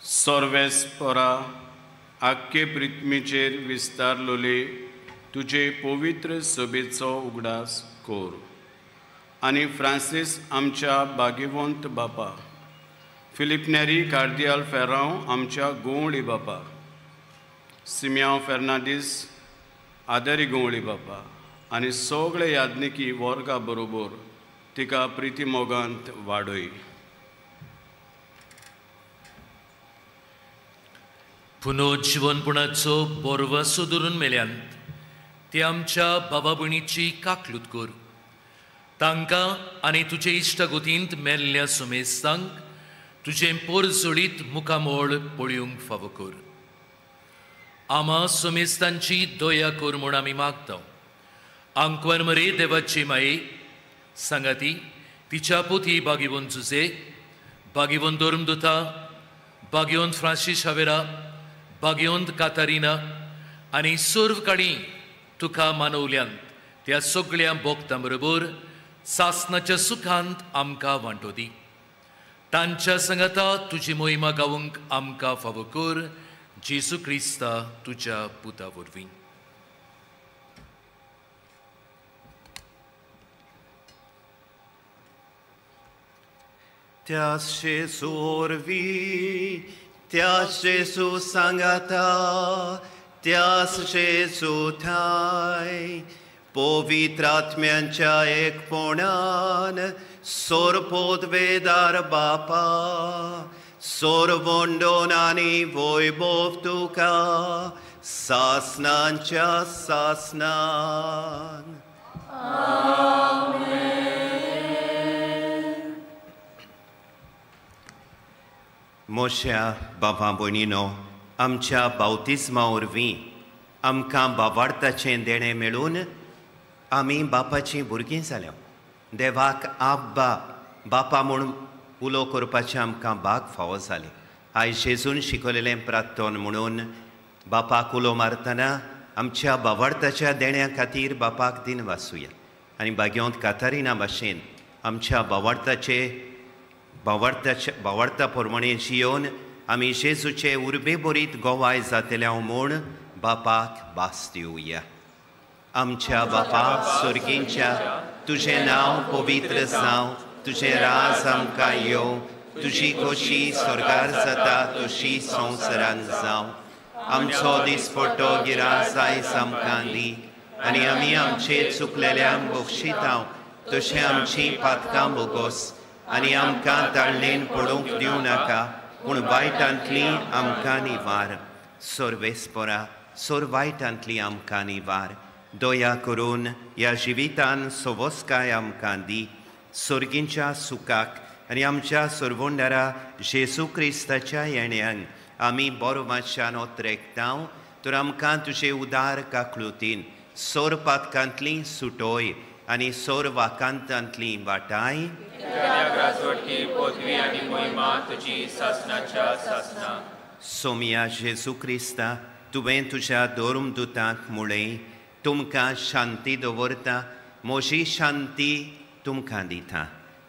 सर्वेस्परा आख्खे पृथ्वीचेर विस्तारलोले तुजे पवित्र सभेचो उगडास कर आनी फ्रांसीस आमच्या भाग्यवंत बापा, फिलीप नेरी कार्दियाल फेरांव आमच्या गोवळी बापा, सिमियांव फेर्नांडीस आदरी गोवळी बापा आनी सगळे याज्ञिकी वर्गा बरोबर तिका प्रिती मोगांत वाडय. पुनर्जिवनपणाचो बोरवासो धरून मेल्यांत ते आमच्या बाबा भयणीची काकलूत कर. तांकां आनी तुजे इश्टागतींत मेल्ल्या सुमेस्तांक तुजें पोरजोळीत मुखामोळ पळोवंक फावो कर. आमा सुमेस्तांची दया कर म्हूण आमी मागता. आंकवार मरे देवाची माये सांगाती तिच्या पोती बागिवन जुजे, बागिवन धर्मदुता, बागिवन फ्रांसीस हावेरा, बागिवंत कातारिना आनी सर्व काणी तुका मानवल्यांत त्या सगळ्या भोक्तां बरोबर सासनाच्या सुखांत आमकां वांटो दी. तांच्या सांगाता तुजी मोहिमा गावंक आमकां फावो कर, जेजू क्रिस्ता तुज्या पुता वरवीं. त्या जेजू वरवीं, त्या जेजू सांगाता, त्यास जेजू ठाय पवित्र आत्म्यांच्या एकपणान सोरपोदवेदार बापा, सोरवंडोन आनी वैभव तुका सासनांच्या सासनान. मोश्या बाबा भयणीनो, आमच्या बावतिज्मा वरवीं आमकां बाबार्थाचें देणें मेळून आमी बापाचीं भुरगीं जाल्या. देवाक आब्बा बापा म्हूण उलो करपाचें आमकां भाग फावो जालें. आयज जेजून शिकयलेलें प्रार्थन म्हणून बापाक उलो मारतना आमच्या बाबार्थाच्या देण्या खातीर बापाक दिन वाचुया आनी भाग्यवंत कातारिना भाशेन आमच्या बाबार्थाचे बावार्ता प्रमाणे जियोवन आमी जेजूचे उर्बे बरीत गोवाय जातल्या म्हूण बापाक भास दिवया. आमच्या बापा स्वर्गींच्या, तुजें नांव पवित्र जावं, तुजें राज आमकां येवं, तुजी खोशी स्वर्गार जाता तशी संवसारान जावं. आमचो दिसपट्टो गिरास आयज आमकां दी आनी आमी आमचे चुकलेल्यांक बक्षितांव तशें आमचीं पातकां बोगोस आनी आमकां ताळणेन पडूंक दिवं नाका, पूण वायटांतली आमकां निवार. सर्वेस्परा सोर वायटांतली आमकां निवार. दया करून ह्या जिवितान सवस्काय आमकां दी. सर्गींच्या सुखाक आनी आमच्या सर्वोंडारा जेजू क्रिस्ताच्या येण्यांक आमी बरो मातशान ओतरेकता तर आमकां तुजे उदार काकलुतीन सोर पातकांतली सुटोय आनी सोर वाकांतांतली वाटाय. सोमया जेजू क्रिस्ता, तुवें तुज्या धर्मदुतांक म्हळें, तुमकां शांती दवरता, म्हजी शांती तुमकां दिता.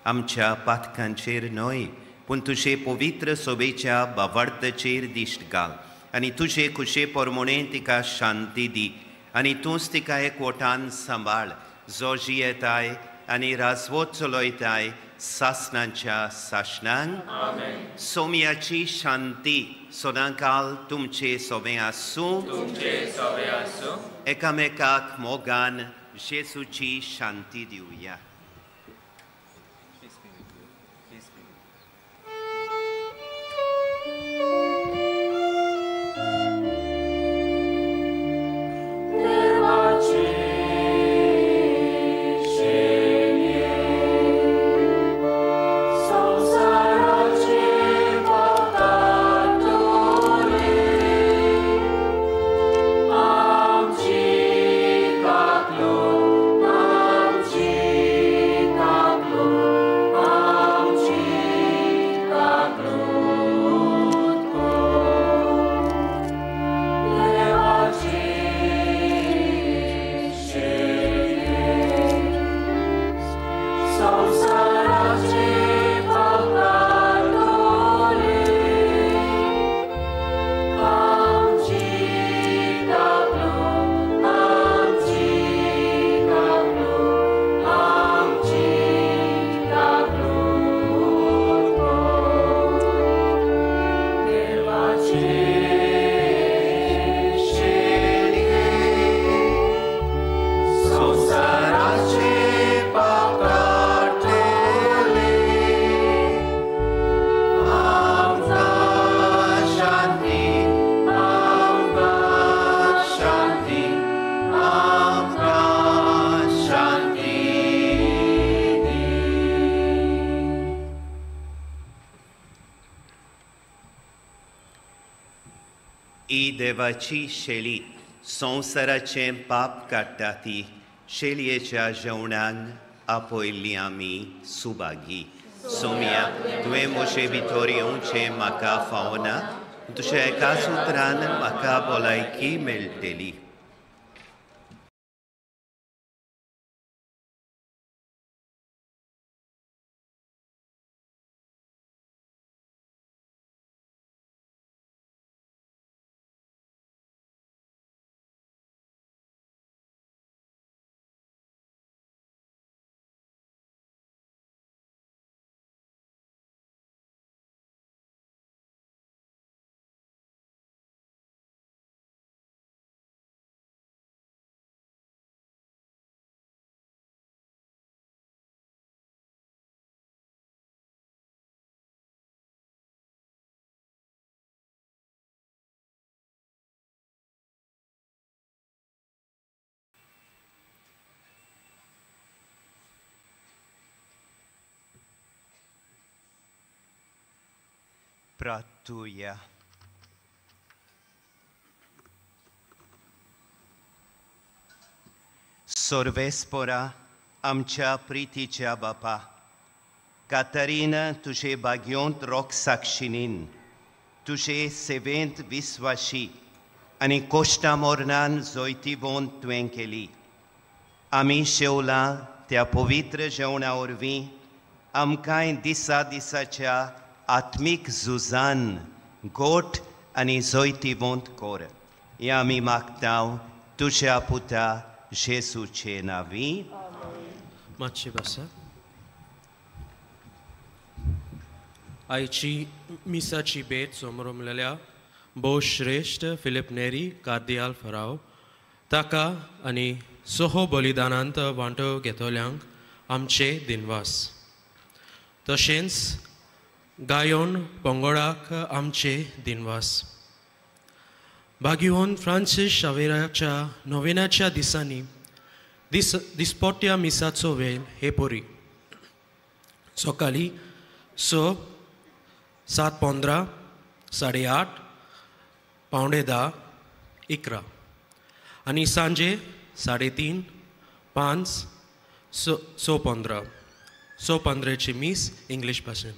आमच्या पातकांचेर न्हय पूण तुजे पवित्र सोबेच्या बावार्थाचेर दिश्ट घाल आनी तुजे खुशे प्रमाणे तिका शांती दी आनी तूंच तिका एकवटान सांबाळ, जो जियेताय आनी राजवत चलयताय सासनाच्या सासनांक. सोमयाची शांती सदांकाल तुमचे सोबें आसूं. एकामेकाक मोगान जेजूची शांती दिवया. देवाची शेणये. देवाची शेली संवसाराचें पाप काडटा ती शेलयेच्या जेवणान आपयल्ली आमी सुभागी. सोम्या, तुवें म्हजे भितर येवचें म्हाका फावना, तुज्या एका सुत्रान म्हाका भलायकी मेळटली. प्रार्थुया. सर्वेस्पोरा आमच्या प्रितीच्या बापा, कातरीन तुजे भाग्योंत रोख साक्षिणीन तुजे सेवेंत विस्वाशी आनी कोश्टा मोरणान जैतिवंत तुवें केली. आमी शेवलां त्या पवित्र जेवणा वरवीं आमकांय दिसा दिसाच्या आत्मीक झुजान गोठ आनी जैतिवंत कर. हें आमी मागता तुज्या पुता जेसूचे नांवी. मातशें बसा. आयची मिसाची भेट समरमलेल्या भोव श्रेश्ठ फिलीप नेरी कार्दियाल फराव ताका आनी सोहो बलिदानांत वांटो घेतल्यांक आमचे दिनवास. तशेंच गायोन पंगोडाक आमचे दिनवास. भाग्यवंत फ्रांसीस शावेराच्या नोवेनाच्या दिसांनी दिसपोट्या मिसाचो वेळ हे परी सकाळीं 6, 7:15, 8:30, 9:45, 11 आनी सांजे 3:30, 5, 6:15. 6:15 मीस इंग्लीश भाशेन.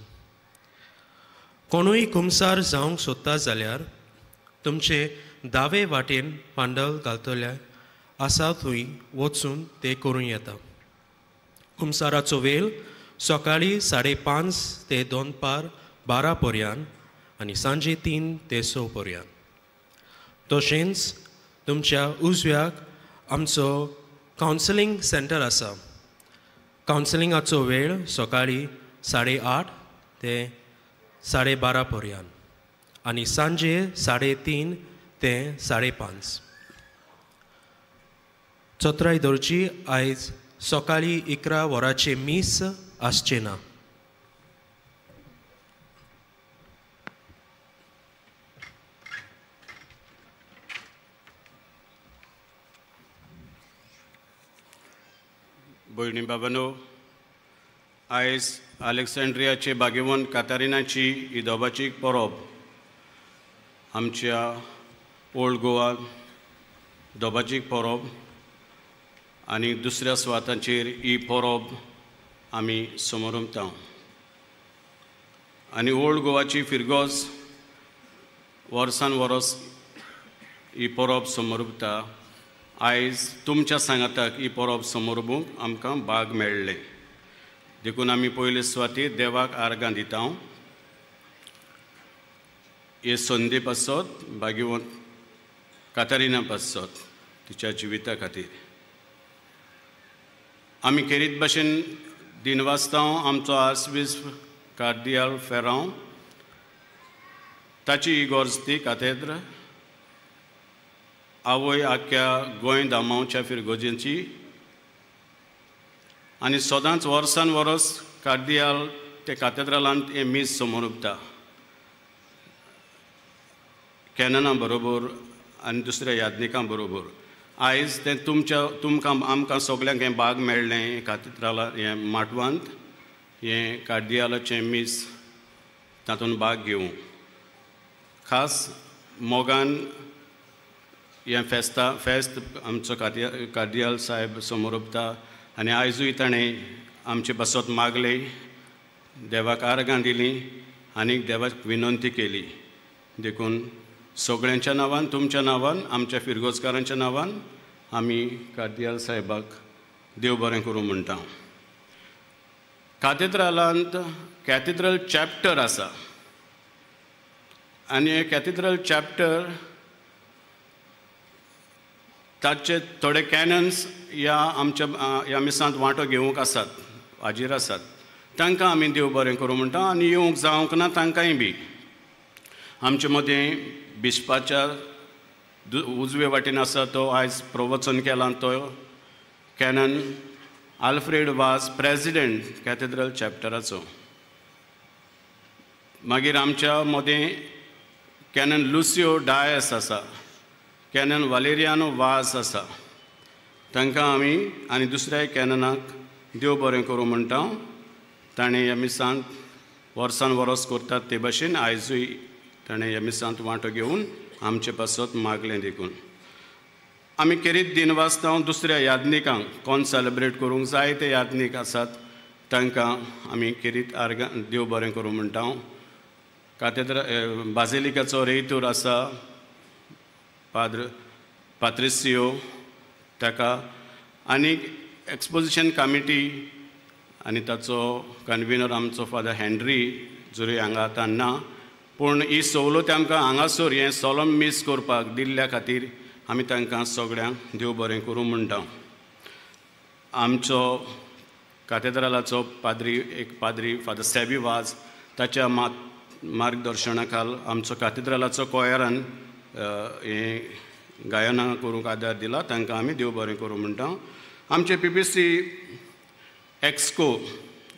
कोणूय कुमसार जावंक सोदता जाल्यार तुमचे दावे वाटेन पांडल घालतले आसा थंय वचून ते करूं येता. कुमसाराचो वेळ सकाळीं 5:30 ते दनपार 12 पर्यंत आनी सांजे 3 ते 6 पर्यंत. तशेंच तुमच्या उजव्याक आमचो कावन्सिलींग सेंटर आसा. कावन्सिलिंगाचो वेळ सकाळीं 8:30 ते 12:30 पर्यंत आनी सांजे 3:30 ते 5:30. चत्राय दवरची आयज सकाळीं 11 वरांचें मीस आसचें ना. भयणी बाबांनो, आयज अलेक्सांड्रियाचे भाग्यवंत कातारिनाची इदोबाची परब आमच्या ओल्ड गोवा दोबाची परब आनी दुसऱ्या सुवातांचेर ही परब आमी समोरमता. आनी ओल्ड गोवाची फिरगोज वर्सान वर्स ही परब समोरता. आयज तुमच्या सांगाताक ही परब समोरबूंक आमकां भाग मेळ्ळें, देखून आमी पयले सुवातेर देवाक आर्गां दिता. हे संदी पासत भाग्यवंत कातारिना पासत तिच्या जिविता खातीर आमी खेरीत भाशेन दिनवासता. आमचो आर्सबिस्प कार्दियाल फेरांव, ताची इगोर्ज ती कातेद्र आवय आख्या गोंय दामांवच्या फिरगोजेंची आनी सदांच वर्सान वर्स कार्दियाल ते कातेद्रालांत हें मीस समोर उरता कॅनना बरोबर आनी दुसऱ्या याज्ञिकां बरोबर. आयज तें तुमच्या तुमकां आमकां सगल्यांक हें भाग मेळ्ळें कातेद्राला हें माटवांत हें कार्दियालाचें मीस तातूंत भाग घेवंक. खास मोगान हें फेस्ता फेस्त आमचो कार्दियाल साहेब समोरपता आनी आयजूय ताणें आमचे पासत मागलें, देवाक आर्गां दिलीं आनी देवाक विनंती केली. देखून सगळ्यांच्या नांवान, तुमच्या नांवान, आमच्या फिरगोजकारांच्या नांवान आमी कार्दियाल साहेबाक देव बरें करूं म्हणटा. कातेद्रालांत कॅथेड्रल चॅप्टर आसा आनी हे कॅथेड्रल चॅप्टर ताचे थोडे कॅनन्स ह्या आमच्या ह्या मिसांत वांटो घेवंक आसात, हाजीर आसात. तांकां आमी देव बरें करूं म्हणटा आनी येवंक जावंक ना तांकांय बी. आमचे मदें बिस्पाच्या उजवे वाटेन आसा तो आयज प्रवचन केलां तो canon Alfred Vaz, president cathedral चॅप्टराचो. मागीर आमच्या मदें कॅनन लुसियो डायस आसा, कॅनन वालेरियानो वाज आसा. तांकां आमी आनी दुसऱ्या कॅननाक देव बरें करूं म्हणटा. ताणें ह्या मिसांत वर्सान वर्स करतात ते भाशेन आयजूय ताणें ह्या मिसांत वांटो घेवन आमचे पासत मागलें. देखून आमी केरीत दिन वाचता दुसऱ्या याज्ञिकांक कोण सेलेब्रेट करूंक जाय ते याज्ञीक आसात तांकां आमी केरीत आर्गां देव बरें करूं म्हणटा. कातेद्रा बाजिलिकाचो रेयतूर आसा पाद्र पात्रिसियो ताका आनी एक्सपोजिशन कमिटी आनी ताचो कन्विनर आमचो फादर हेनरी जरी हांगा आतां ना, पूण ही सवलत आमकां हांगासर हें सोलम मीस करपाक दिल्ल्या खातीर आमी तांकां सगळ्यांक देव बरें करूं म्हणटा. आमचो कातेद्रालाचो पाद्री एक पाद्री फादर सॅबी वाज ताच्या मार्गदर्शना खाल आमचो कातेद्रालाचो कोयरान हें गायनां करूंक आदार दिला, तांकां आमी देव बरें करूं म्हणटा. आमचे पीपीसी एक्सको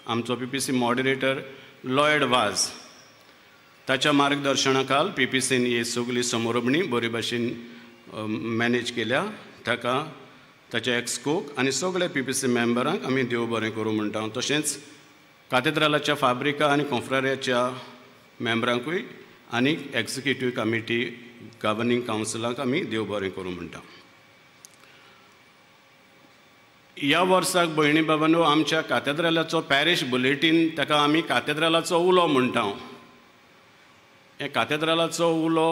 आमचो पीपीसी मॉडरेटर लॉयड वाज ताच्या मार्गदर्शना खाल पीपीसीन ही सगळी समोरबणी बरे भाशेन मॅनेज केल्या. ताका ताच्या एक्सकोक आनी सगळ्या पीपीसी मेंबरांक आमी देव बरें करूं म्हणटा. तशेंच कातेद्रालाच्या फाब्रिका आनी कोंफ्रारियाच्या मेंबरांकूय आनी एक्जिक्युटीव कमिटी गवर्निंग कावन्सिलाक आमी देव बरें करूं म्हणटा. ह्या वर्साक भयणी बाबांनो आमच्या कातेद्रालाचो पॅरिश बुलेटीन ताका आमी कातेद्रालाचो उलो म्हणटा. हे कातेद्रालाचो उलो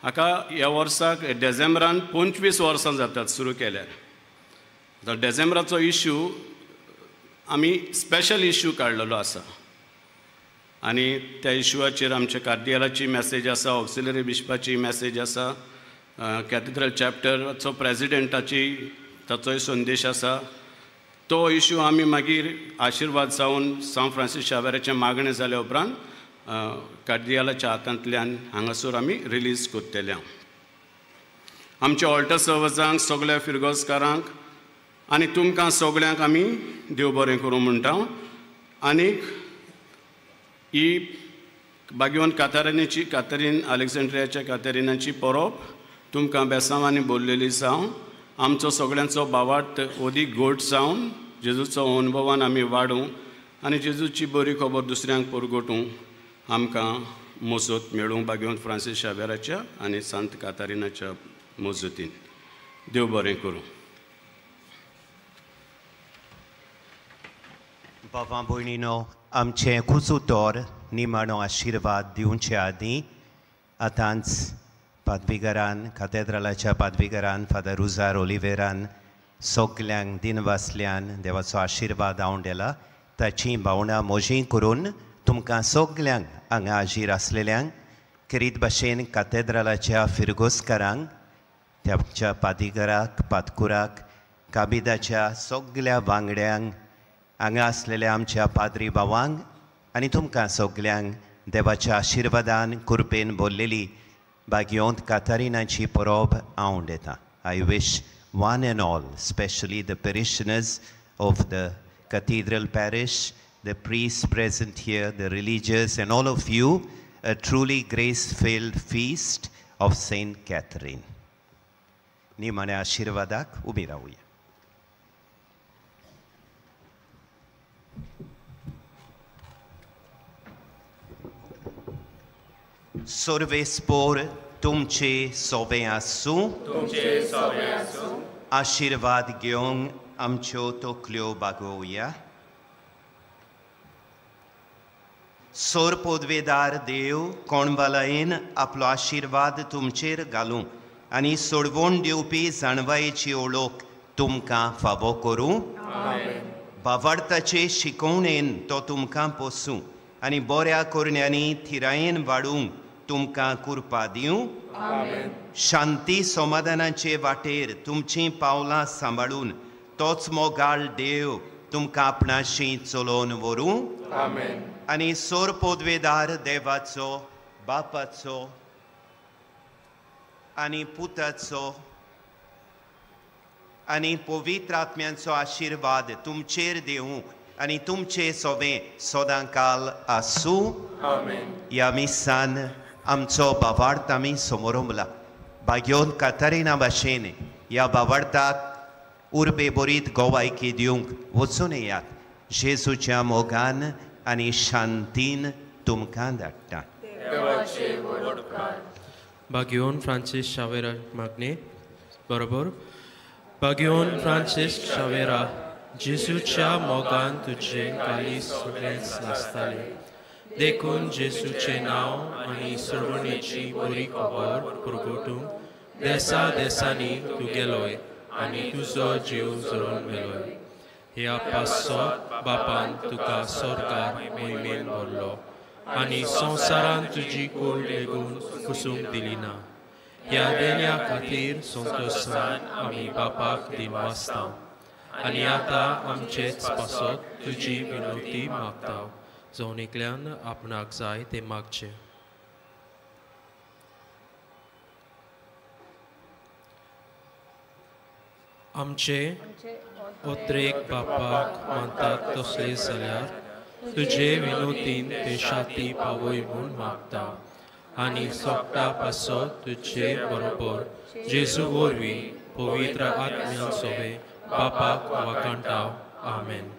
हाका ह्या वर्साक डिसेंबरान 25 वर्सां जातात सुरू केल्यार. आतां डिसेंबराचो इश्यू आमी स्पेशल इश्यू काडलेलो आसा आनी त्या इश्यूचेर आमच्या कार्दियालाची मॅसेज आसा, ऑक्सिलरी बिशपाची मॅसेज आसा, कॅथेड्रल चॅप्टराचो प्रेजिडेंटाची ताचोय संदेश आसा. तो इश्यू आमी मागीर आशिर्वाद जावन सांत फ्रांसीस शावेराचें मागणें जाल्या उपरांत कार्दियालाच्या हातांतल्यान हांगासर आमी रिलीज करतले. आमच्या ऑल्टर सर्वजांक, सगळ्या फिरगोजकारांक आनी तुमकां सगळ्यांक आमी देव बरें करूं म्हणटा. आनीक ही बागेवन कातारिनाची कातारीन अलेक्झांड्रियाच्या कातारिनाची परब तुमकां बेसांवांनी बोल्लेली जावं. आमचो सगळ्यांचो भावार्थ अदीक घोट जावन जेजूचो अनुभवान आमी वाडूं आनी जेजूची बरी खबर दुसऱ्यांक परगटूं आमकां मजत मेळूं बागेवन फ्रांसीस शावेराच्या आनी सांत कातारिनाच्या मजतीन. देव बरें करूं. बाबा भयणीनो, आमचें कुजूतोर निमाणो आशिर्वाद दिवचे आदीं आतांच पादविगारान कातेद्रालाच्या पादविगारान फादर रुजार ओलिवेरान सगल्यांक दिनवासल्यान देवाचो आशिर्वाद आवंडेला. ताची भावनां मोजी करून तुमकां सगल्यांक हांगा हाजीर आसलेल्यांक खेरीत भाशेन कातेद्रालाच्या फिरगोजकारांक, ताच्या पादिगराक, पादकुराक, काबिदाच्या सगल्या वांगड्यांक, हांगा आसलेल्या आमच्या पाद्री भावांक आनी तुमकां सगल्यांक देवाच्या आशिर्वादान कृपेन भरलेली भाग्योंत कातारिनाची परब आवंडेता. I wish one and all, specially the parishioners of the cathedral parish, the priests present here, the religious, and all of you, a truly grace-filled feast of Saint Catherine. निमाण्या आशिर्वादाक उबी रावया. सर्वेस्पोर तुमचे सोबें आसूं. तुमचे सोबें आसूं. आशिर्वाद घेवंक आमच्यो तकल्यो बागोवया. सोर पोदवेदार देव कोणबालायेन आपलो आशिर्वाद तुमचेर घालूं आनी सोडवण दिवपी जाणवायेची ओळख तुमकां फावो करूं. बावार्थाचे शिकवणेन तो तुमकां पोसूं आनी बऱ्या करण्यांनी थिरायेन वाडूंक तुमकां कृपा दिवं. शांती समाधानाचे वाटेर तुमचीं पावलां सांबाळून तोच मोगाळ देव तुमकां आपणाशी चलोवन व्हरूं. आनी सोर पोदवेदार देवाचो, बापाचो आनी पुताचो आनी पवित्र आत्म्यांचो आशिर्वाद तुमचेर देवूं आनी तुमचे सोबें सदां काल आसूं. ह्या मिसान आमचो बावार्थ आमी समोरंबला. भाग्योन कातारिना भाशेन ह्या बावार्थाक उर्बे बरीत गोवायकी दिवंक वचून येयात. जेजूच्या मोगान आनी शांतीन तुमकां धाडटा. बाग्योन फ्रांसीस शावेरा मागणे बरोबर. बाग्योन फ्रांसीस शावेरा, जेजूच्या मोगान तुजें काळीज सगळेंच नासतालें, देखून जेजूचें नांव आनी सर्वणेची बरी खबर पुरगोटूंक देसा देसांनी तूं गेलोय आनी तुजो जीव जरोवन मेलोय. ह्या पासत बापान तुका सरकार मोहिमेन भरलो आनी संवसारान तुजी कूड लेगून कुसूंक दिली ना. ह्या देण्या खातीर संतोशान आमी बापाक दिनवासता आनी आतां आमचेच पासत तुजी विनवती मागता. जावन एकल्यान आपणाक जाय तें मागचें. आमचे ओत्रेक बापाक मानतात तसले जाल्यार तुजे विनोदीन ते शाती पावय म्हूण मागता आनी सोगटा पासत तुजे बरोबर जेजू वरवीं पवित्र आत्म्यान सोबे बापाक वाखाणटा. आमेन.